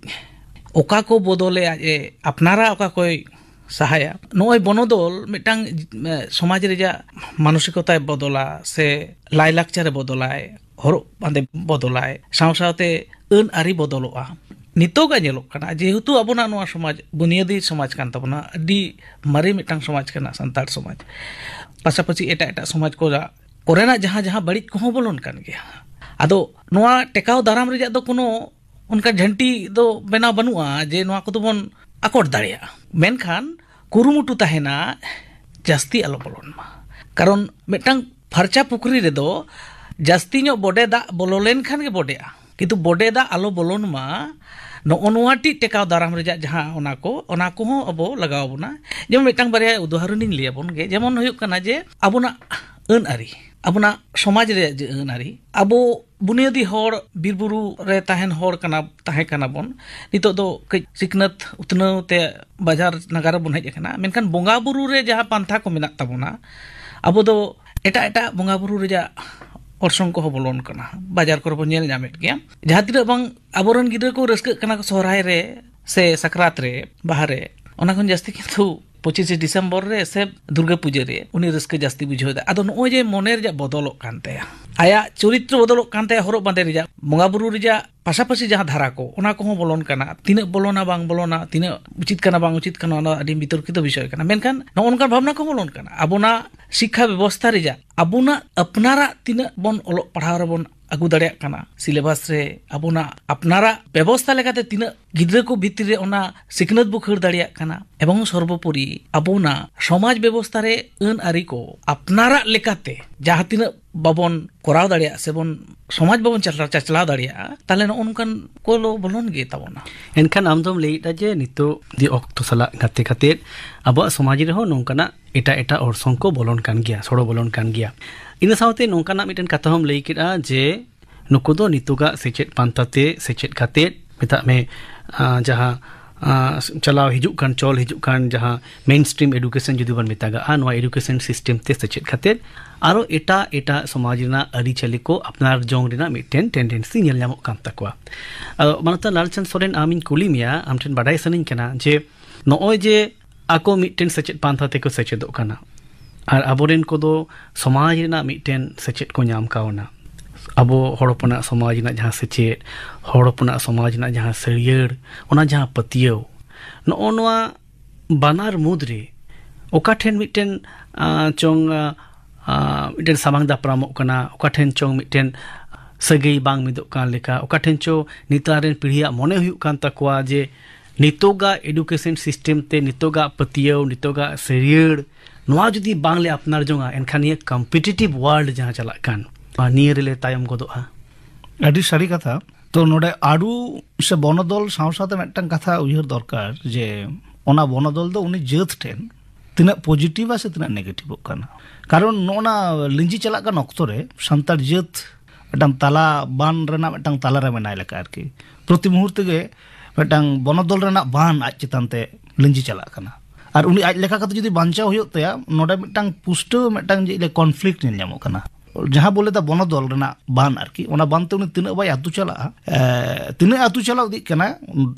ᱚᱠᱟ ᱠᱚ ᱵᱚᱫᱚᱞᱮ ᱟᱡ ᱮ ᱟᱯᱱᱟᱨᱟ, ᱚᱠᱟ ᱠᱚᱭ ᱥᱟᱦᱟᱭᱟ᱾ ᱱᱚᱜᱼᱚᱭ ᱵᱚᱱᱚᱫᱚᱞ ᱢᱤᱫᱴᱟᱝ, ᱮ, ᱥᱚᱢᱟᱡᱽ ᱨᱮᱭᱟᱜ ᱢᱟᱱᱚᱥᱤᱠᱚᱛᱟᱭ ᱵᱚᱫᱚᱞᱟ, ᱥᱮ ᱞᱟᱭᱞᱟᱠᱪᱟᱨᱮ ᱵᱚᱫᱚᱞᱟᱭ, ᱦᱚᱨᱚᱜ ᱵᱟᱸᱫᱮ ᱵᱚᱫᱚᱞᱟᱭ, ᱥᱟᱶ ᱥᱟᱶᱛᱮ ᱟᱹᱱ ᱟᱹᱨᱤ ᱵᱚᱫᱚᱞᱚᱜᱼᱟ᱾ ᱱᱤᱛᱚᱜᱟᱜ ᱧᱮᱞᱚᱜ ᱠᱟᱱᱟ, ᱡᱮᱦᱮᱛᱩ ᱟᱵᱚᱱᱟᱜ ᱱᱚᱣᱟ ᱥᱚᱢᱟᱡᱽ ᱵᱩᱱᱤᱭᱟᱹᱫᱤ ᱥᱚᱢᱟᱡᱽ ᱠᱟᱱ ᱛᱟᱵᱚᱱᱟ, ᱟᱹᱰᱤ ᱢᱟᱨᱮ ᱢᱤᱫᱴᱟᱝ ᱥᱚᱢᱟᱡᱽ ᱠᱟᱱᱟ ᱥᱟᱱᱛᱟᱲ ᱥᱚᱢᱟᱡᱽ, ᱯᱟᱥᱟᱯᱟᱥᱤ ᱮᱴᱟᱜ ᱮᱴᱟᱜ ᱥᱚᱢᱟᱡᱽ ᱠᱚ, ᱠᱚᱨᱮᱱᱟᱜ ᱡᱟᱦᱟᱸ ᱡᱟᱦᱟᱸ ᱵᱟᱹᱲᱤᱡ ᱠᱚᱦᱚᱸ ᱵᱚᱞᱚᱱ ᱠᱟᱱ ᱜᱮᱭᱟ᱾ ᱟᱫᱚ ᱱᱚᱣᱟ ᱴᱮᱠᱟᱣ ᱫᱟᱨᱟᱢ ᱨᱮᱭᱟᱜ ᱫᱚ ᱠᱳᱱᱳ ᱚᱱᱠᱟ ᱡᱷᱟᱹᱱᱴᱤ ᱫᱚ ᱵᱮᱱᱟᱣ ᱵᱟᱹᱱᱩᱜᱼᱟ ᱡᱮ ᱱᱚᱣᱟ ᱠᱚᱫᱚ ᱵᱚᱱ ᱟᱠᱚᱴ ᱫᱟᱲᱮᱭᱟᱜᱼᱟ, ᱢᱮᱱᱠᱷᱟᱱ ᱠᱩᱨᱩᱢᱩᱴᱩ ᱛᱟᱦᱮᱱᱟ ᱡᱟᱹᱥᱛᱤ ᱟᱞᱚ ᱵᱚᱞᱚᱱ ᱢᱟ᱾ ᱠᱟᱨᱚᱱ ᱢᱤᱫᱴᱟᱝ ᱯᱷᱟᱨᱪᱟ ᱯᱩᱠᱷᱨᱤ ᱨᱮᱫᱚ ᱡᱟᱹᱥᱛᱤ ᱧᱚᱜ ᱵᱚᱰᱮ ᱫᱟᱜ ᱵᱚᱞᱚ ᱞᱮᱱᱠᱷᱟᱱ ᱜᱮ ᱵᱚᱰᱮᱜᱼᱟ, ᱠᱤᱱᱛᱩ ᱵᱚᱰᱮ ᱫᱟᱜ ᱟᱞᱚ ᱵᱚᱞᱚᱱ ᱢᱟ, ᱱᱚᱜᱼᱚ ᱱᱚᱣᱟ ᱴᱤᱡ ᱴᱮᱠᱟᱣ ᱫᱟᱨᱟᱢ ᱨᱮᱭᱟᱜ ᱡᱟᱦᱟᱸ ᱚᱱᱟ ᱠᱚ, ᱚᱱᱟ ᱠᱚᱦᱚᱸ ᱟᱵᱚ ᱞᱟᱜᱟᱣ ᱟᱵᱚᱱᱟ᱾ ᱡᱮᱢᱚᱱ ᱢᱤᱫᱴᱟᱝ ᱵᱟᱨᱭᱟ ᱩᱫᱟᱦᱚᱨᱚᱱᱤᱧ ᱞᱟᱹᱭ ᱟᱵᱚᱱ ᱜᱮ, ᱡᱮᱢᱚᱱ ᱦᱩᱭᱩᱜ ᱠᱟᱱᱟ ᱡᱮ ᱟᱵᱚᱱᱟᱜ ᱟᱹᱱ ᱟᱹᱨᱤ, ᱟᱵᱚᱱᱟᱜ ᱥᱚᱢᱟᱡᱽ ᱨᱮᱭᱟᱜ ᱡᱮ ᱟᱹᱱ ᱟᱹᱨᱤ, ᱟᱵᱚ ᱵᱩᱱᱤᱭᱟᱹᱫᱤ ᱦᱚᱲ, ᱵᱤᱨ ᱵᱩᱨᱩ ᱨᱮ ᱛᱟᱦᱮᱱ ᱦᱚᱲ ᱠᱟᱱᱟ, ᱛᱟᱦᱮᱸ ᱠᱟᱱᱟ ᱵᱚᱱ᱾ ᱱᱤᱛᱚᱜ ᱫᱚ ᱠᱟᱹᱡ ᱥᱤᱠᱷᱱᱟᱹᱛ ᱩᱛᱱᱟᱹᱣ ᱛᱮ ᱵᱟᱡᱟᱨ ᱱᱟᱜᱟᱨ ᱨᱮᱵᱚᱱ ᱦᱮᱡ ᱟᱠᱟᱱᱟ, ᱢᱮᱱᱠᱷᱟᱱ ᱵᱚᱸᱜᱟ ᱵᱩᱨᱩ ᱨᱮ ᱡᱟᱦᱟᱸ ᱯᱟᱱᱛᱷᱟ ᱠᱚ ᱢᱮᱱᱟᱜ ᱛᱟᱵᱚᱱᱟ, ᱟᱵᱚ ᱫᱚ ᱮᱴᱟᱜ ᱮᱴᱟᱜ ᱵᱚᱸᱜᱟ ᱵᱩᱨᱩ ᱨᱮᱭᱟᱜ ᱚᱨᱥᱚᱝ ᱠᱚᱦᱚᱸ ᱵᱚᱞᱚᱱ ᱠᱟᱱᱟ, ᱵᱟᱡᱟᱨ ᱠᱚᱨᱮ ᱵᱚᱱ ᱧᱮᱞ ᱧᱟᱢᱮᱫ ᱜᱮᱭᱟ᱾ ᱡᱟᱦᱟᱸ ᱛᱤᱱᱟᱹᱜ ᱵᱟᱝ ᱟᱵᱚᱨᱮᱱ ᱜᱤᱫᱽᱨᱟᱹ ᱠᱚ ᱨᱟᱹᱥᱠᱟᱹᱜ ᱠᱟᱱᱟ ᱠᱚ ᱥᱚᱦᱨᱟᱭ ᱨᱮ ᱥᱮ ᱥᱟᱠᱨᱟᱛ ᱨᱮ, ᱵᱟᱦᱟ ᱨᱮ, ᱚᱱᱟ ᱠᱷᱚᱱ ᱡᱟᱹᱥᱛᱤ ᱠᱤᱱᱛᱩ ᱯᱚᱸᱪᱤᱥᱮ ᱰᱤᱥᱮᱢᱵᱚᱨ ᱨᱮ ᱥᱮ ᱫᱩᱨᱜᱟᱹ ᱯᱩᱡᱟᱹ ᱨᱮ ᱩᱱᱤ ᱨᱟᱹᱥᱠᱟᱹ ᱡᱟᱹᱥᱛᱤ ᱵᱩᱡᱷᱟᱹᱣ ᱮᱫᱟ᱾ ᱟᱫᱚ ᱱᱚᱜᱼᱚᱭ ᱡᱮ ᱢᱚᱱᱮ ᱨᱮᱭᱟᱜ ᱵᱚᱫᱚᱞᱚᱜ ᱠᱟᱱ ᱛᱟᱭᱟ, ᱟᱭᱟᱜ ᱪᱚᱨᱤᱛᱨᱚ ᱵᱚᱫᱚᱞᱚᱜ ᱠᱟᱱ ᱛᱟᱭᱟ, ᱦᱚᱨᱚᱜ ᱵᱟᱸᱫᱮ ᱨᱮᱭᱟᱜ, ᱵᱚᱸᱜᱟ ᱵᱩᱨᱩ ᱨᱮᱭᱟᱜ ᱯᱟᱥᱟᱯᱟᱥᱤ ᱡᱟᱦᱟᱸ ᱫᱷᱟᱨᱟ ᱠᱚ, ᱚᱱᱟ ᱠᱚᱦᱚᱸ ᱵᱚᱞᱚᱱ ᱠᱟᱱᱟ᱾ ᱛᱤᱱᱟᱹᱜ ᱵᱚᱞᱚᱱᱟ ᱵᱟᱝ ᱵᱚᱞᱚᱱᱟ, ᱛᱤᱱᱟᱹᱜ ᱩᱪᱤᱛ ᱠᱟᱱᱟ ᱵᱟᱝ ᱩᱪᱤᱛ ᱠᱟᱱᱟ, ᱚᱱᱟ ᱟᱹᱰᱤ ᱵᱤᱛᱚᱨᱠᱤᱛᱚ ᱵᱤᱥᱚᱭ ᱠᱟᱱᱟ᱾ ᱢᱮᱱᱠᱷᱟᱱ ᱱᱚᱜᱼᱚ ᱱᱚᱝᱠᱟᱱ ᱵᱷᱟᱵᱽᱱᱟ ᱠᱚ ᱵᱚᱞᱚᱱ ᱠᱟᱱᱟ᱾ ᱟᱵᱚᱱᱟᱜ ᱥᱤᱠᱠᱷᱟ ᱵᱮᱵᱚᱥᱛᱷᱟ ᱨᱮᱭᱟᱜ, ᱟᱵᱚᱱᱟᱜ ᱟᱯᱱᱟᱨᱟᱜ ᱛᱤᱱᱟᱹᱜ ᱵᱚᱱ ᱚᱞᱚᱜ ᱯᱟᱲᱦᱟᱣ ᱨᱮᱵᱚᱱ ᱟᱹᱜᱩ ᱫᱟᱲᱮᱭᱟᱜ ᱠᱟᱱᱟ, ᱥᱤᱞᱮᱵᱟᱥ ᱨᱮ ᱟᱵᱚᱱᱟᱜ ᱟᱯᱱᱟᱨᱟᱜ ᱵᱮᱵᱚᱥᱛᱷᱟ ᱞᱮᱠᱟᱛᱮ ᱛᱤᱱᱟᱹᱜ ᱜᱤᱫᱽᱨᱟᱹ ᱠᱚ ᱵᱷᱤᱛᱨᱤ ᱨᱮ ᱚᱱᱟ ᱥᱤᱠᱷᱱᱟᱹᱛ ᱵᱚ ᱠᱷᱟᱹᱲ ᱫᱟᱲᱮᱭᱟᱜ ᱠᱟᱱᱟ, ᱮᱵᱚᱝ ᱥᱚᱨᱵᱚᱯᱚᱨᱤ ᱟᱵᱚᱱᱟᱜ ᱥᱚᱢᱟᱡᱽ ᱵᱮᱵᱚᱥᱛᱷᱟ ᱨᱮ ᱟᱹᱱ ᱟᱹᱨᱤ ᱠᱚ ᱟᱯᱱᱟᱨᱟᱜ ᱞᱮᱠᱟᱛᱮ ᱡᱟᱦᱟᱸ ᱛᱤᱱᱟᱹᱜ ᱵᱟᱵᱚᱱ ᱠᱚᱨᱟᱣ ᱫᱟᱲᱮᱭᱟᱜ ᱥᱮ ᱵᱚᱱ ᱥᱚᱢᱟᱡᱽ ᱵᱟᱵᱚᱱ ᱪᱟᱪᱞᱟᱣ, ᱪᱟᱪᱞᱟᱣ ᱫᱟᱲᱮᱭᱟᱜᱼᱟ, ᱛᱟᱦᱚᱞᱮ ᱱᱚᱜᱼᱚ ᱱᱚᱝᱠᱟᱱ ᱠᱚ ᱞᱚ ᱵᱚᱞᱚᱱ ᱜᱮ ᱛᱟᱵᱚᱱᱟ᱾ ᱮᱱᱠᱷᱟᱱ ᱟᱢ ᱫᱚᱢ ᱞᱟᱹᱭᱮᱫᱟ ᱡᱮ ᱱᱤᱛᱚᱜ ᱫᱤ ᱚᱠᱛᱚ ᱥᱟᱞᱟᱜ ᱜᱟᱛᱮ ᱠᱟᱛᱮᱫ ᱟᱵᱚᱣᱟᱜ ᱥᱚᱢᱟᱡᱽ ᱨᱮᱦᱚᱸ ᱱᱚᱝᱠᱟᱱᱟᱜ ᱮᱴᱟᱜ ᱮᱴᱟᱜ ᱚᱨᱥᱚᱝ ᱠᱚ ᱵᱚᱞᱚᱱ ᱠᱟᱱ ᱜᱮᱭᱟ, ᱥᱚᱲᱚ ᱵᱚᱞᱚᱱ ᱠᱟᱱ ᱜᱮᱭᱟ᱾ ᱤᱱᱟᱹ ᱥᱟᱶᱛᱮ ᱱᱚᱝᱠᱟᱱᱟᱜ ᱢᱤᱫᱴᱮᱱ ᱠᱟᱛᱷᱟ ᱦᱚᱸᱢ ᱞᱟᱹᱭ ᱠᱮᱫᱼᱟ ᱡᱮ ᱱᱩᱠᱩ ᱫᱚ ᱱᱤᱛᱚᱜᱟᱜ ᱥᱮᱪᱮᱫ ᱯᱟᱱᱛᱷᱟ ᱛᱮ ᱥᱮᱪᱮᱫ ᱠᱟᱛᱮᱫ, ᱢᱮᱛᱟᱜ ᱢᱮ, ᱟᱸ, ᱡᱟᱦᱟᱸ, ᱟᱸ, ᱪᱟᱞᱟᱣ ᱦᱤᱡᱩᱜ ᱠᱟᱱ, ᱪᱚᱞ ᱦᱤᱡᱩᱜ ᱠᱟᱱ ᱡᱟᱦᱟᱸ ᱢᱮᱱ ᱥᱴᱨᱤᱢ ᱮᱰᱩᱠᱮᱥᱚᱱ ᱡᱩᱫᱤ ᱵᱚᱱ ᱢᱮᱛᱟᱜᱟᱜᱼᱟ, ᱱᱚᱣᱟ ᱮᱰᱩᱠᱮᱥᱚᱱ ᱥᱤᱥᱴᱮᱢ ᱛᱮ ᱥᱮᱪᱮᱫ ᱠᱟᱛᱮᱫ ᱟᱨᱚ ᱮᱴᱟᱜ ᱮᱴᱟᱜ ᱥᱚᱢᱟᱡᱽ ᱨᱮᱱᱟᱜ ᱟᱹᱨᱤᱪᱟᱹᱞᱤ ᱠᱚ ᱟᱯᱱᱟᱨ ᱡᱚᱝ ᱨᱮᱱᱟᱜ ᱢᱤᱫᱴᱮᱱ ᱴᱮᱱᱰᱮᱱᱥᱤ ᱧᱮᱞ ᱧᱟᱢᱚᱜ ᱠᱟᱱ ᱛᱟᱠᱚᱣᱟ᱾ ᱟᱫᱚ ᱢᱟᱱᱚᱛᱟᱱ ᱞᱟᱞᱪᱟᱸᱫᱽ ᱥᱚᱨᱮᱱ, ᱟᱢᱤᱧ ᱠᱩᱞᱤ ᱢᱮᱭᱟ, ᱟᱢ ᱴᱷᱮᱱ ᱵᱟᱰᱟᱭ ᱥᱟᱱᱟᱧ ᱠᱟᱱᱟ ᱡᱮ ᱱᱚᱜᱼᱚᱭ ᱡᱮ ᱟᱠᱚ ᱢᱤᱫᱴᱮᱱ ᱥᱮᱪᱮᱫ ᱯᱟᱱᱛᱷᱟ ᱛᱮᱠᱚ ᱥᱮᱪᱮᱫᱚᱜ ᱠᱟᱱᱟ, ᱟᱨ ᱟᱵᱚᱨᱮᱱ ᱠᱚᱫᱚ ᱥᱚᱢᱟᱡᱽ ᱨᱮᱱᱟᱜ ᱢᱤᱫᱴᱮᱱ ᱥᱮᱪᱮᱫ ᱠᱚ ᱧᱟᱢ ᱠᱟᱣᱱᱟ᱾ ᱟᱵᱚ ᱦᱚᱲ ᱦᱚᱯᱚᱱᱟᱜ ᱥᱚᱢᱟᱡᱽ ᱨᱮᱱᱟᱜ ᱡᱟᱦᱟᱸ ᱥᱮᱪᱮᱫ, ᱦᱚᱲ ᱦᱚᱯᱚᱱᱟᱜ ᱥᱚᱢᱟᱡᱽ ᱨᱮᱱᱟᱜ ᱡᱟᱦᱟᱸ ᱥᱟᱹᱨᱭᱟᱹᱲ, ᱚᱱᱟ ᱡᱟᱦᱟᱸ ᱯᱟᱹᱛᱭᱟᱹᱣ, ᱱᱚᱜᱼᱚ ᱱᱚᱣᱟ ᱵᱟᱱᱟᱨ ᱢᱩᱫᱽᱨᱮ ᱚᱠᱟ ᱴᱷᱮᱱ ᱢᱤᱫᱴᱮᱱ, ᱟᱸ, ᱪᱚᱝ, ᱟᱸ, ᱟᱸ, ᱢᱤᱫᱴᱮᱱ ᱥᱟᱢᱟᱝ ᱫᱟᱯᱨᱟᱢᱚᱜ ᱠᱟᱱᱟ, ᱚᱠᱟ ᱴᱷᱮᱱ ᱪᱚᱝ ᱢᱤᱫᱴᱮᱱ ᱥᱟᱹᱜᱟᱹᱭ ᱵᱟᱝ ᱢᱤᱫᱚᱜ ᱠᱟᱱ ᱞᱮᱠᱟ, ᱚᱠᱟ ᱴᱷᱮᱱ ᱪᱚ ᱱᱮᱛᱟᱨ ᱨᱮᱱ ᱯᱤᱲᱦᱤᱭᱟᱜ ᱢᱚᱱᱮ ᱦᱩᱭᱩᱜ ᱠᱟᱱ ᱛᱟᱠᱚᱣᱟ ᱡᱮ ᱱᱤᱛᱚᱜᱟᱜ ᱮᱰᱩᱠᱮᱥᱚᱱ ᱥᱤᱥᱴᱮᱢ ᱛᱮ, ᱱᱤᱛᱚᱜᱟᱜ ᱯᱟᱹᱛᱭᱟᱹᱣ, ᱱᱤᱛᱚᱜᱟᱜ ᱥᱟᱹᱨᱭᱟᱹᱲ, ᱱᱚᱣᱟ ᱡᱩᱫᱤ ᱵᱟᱝᱞᱮ ᱟᱯᱱᱟᱨ ᱡᱚᱝᱟ, ᱮᱱᱠᱷᱟᱱ ᱱᱤᱭᱟᱹ ᱠᱚᱢᱯᱤᱴᱤᱴᱤᱵᱷ ᱣᱟᱨᱞᱰ ᱡᱟᱦᱟᱸ ᱪᱟᱞᱟᱜ ᱠᱟᱱ, ᱱᱤᱭᱟᱹ ᱨᱮᱞᱮ ᱛᱟᱭᱚᱢ ᱜᱚᱫᱚᱜᱼᱟ᱾ ᱟᱹᱰᱤ ᱥᱟᱹᱨᱤ ᱠᱟᱛᱷᱟ᱾ ᱛᱚ, ᱱᱚᱰᱮ ᱟᱹᱨᱩ ᱥᱮ ᱵᱚᱱᱚᱫᱚᱞ ᱥᱟᱶ ᱥᱟᱶᱛᱮ ᱢᱤᱫᱴᱟᱝ ᱠᱟᱛᱷᱟ ᱩᱭᱦᱟᱹᱨ ᱫᱚᱨᱠᱟᱨ ᱡᱮ ᱚᱱᱟ ᱵᱚᱱᱚᱫᱚᱞ ᱫᱚ ᱩᱱᱤ ᱡᱟᱹᱛ ᱴᱷᱮᱱ ᱛᱤᱱᱟᱹᱜ ᱯᱚᱡᱤᱴᱤᱵᱷᱟ ᱥᱮ ᱛᱤᱱᱟᱹᱜ ᱱᱮᱜᱮᱴᱤᱵᱷᱚᱜ ᱠᱟᱱᱟ᱾ ᱠᱟᱨᱚᱱ ᱱᱚᱜᱼᱚ ᱱᱟ ᱞᱤᱸᱡᱤ ᱪᱟᱞᱟᱜ ᱠᱟᱱ ᱚᱠᱛᱚ ᱨᱮ ᱥᱟᱱᱛᱟᱲ ᱡᱟᱹᱛ ᱢᱤᱫᱴᱟᱝ ᱛᱟᱞᱟ ᱵᱟᱱ ᱨᱮᱱᱟᱜ ᱢᱤᱫᱴᱟᱝ ᱛᱟᱞᱟ ᱨᱮ ᱢᱮᱱᱟᱭ ᱞᱮᱠᱟ ᱟᱨᱠᱤ᱾ ᱯᱨᱚᱛᱤ ᱢᱩᱦᱩᱨᱛᱮ ᱜᱮ ᱢᱤᱫᱴᱟᱝ ᱵᱚᱱᱚᱫᱚᱞ ᱨᱮᱱᱟᱜ ᱵᱟᱱ ᱟᱡ ᱪᱮᱛᱟᱱ ᱛᱮ ᱞᱤᱸᱡᱤ ᱪᱟᱞᱟᱜ ᱠᱟᱱᱟ᱾ ᱟᱨ ᱩᱱᱤ ᱟᱡ ᱞᱮᱠᱟ ᱠᱟᱛᱮ ᱡᱩᱫᱤ ᱵᱟᱧᱪᱟᱣ ᱦᱩᱭᱩᱜ ᱛᱟᱭᱟ, ᱱᱚᱰᱮ ᱢᱤᱫᱴᱟᱝ ᱯᱩᱥᱴᱟᱹᱣ ᱢᱤᱫᱴᱟᱝ ᱪᱮᱫ ᱞᱟᱹᱭᱟ conflict ᱧᱮᱞ ᱧᱟᱢᱚᱜ ᱠᱟᱱᱟ᱾ ᱡᱟᱦᱟᱸ ᱵᱚ ᱞᱟᱹᱭ ᱫᱟ ᱵᱚᱱᱚᱫᱚᱞ ᱨᱮᱱᱟᱜ ᱵᱟᱱ ᱟᱨᱠᱤ, ᱚᱱᱟ ᱵᱟᱱ ᱛᱮ ᱩᱱᱤ ᱛᱤᱱᱟᱹᱜ ᱵᱟᱭ ᱟᱹᱛᱩ ᱪᱟᱞᱟᱜᱼᱟ, ᱮ, ᱛᱤᱱᱟᱹᱜ ᱟᱹᱛᱩ ᱪᱟᱞᱟᱣ ᱤᱫᱤᱜ ᱠᱟᱱᱟ,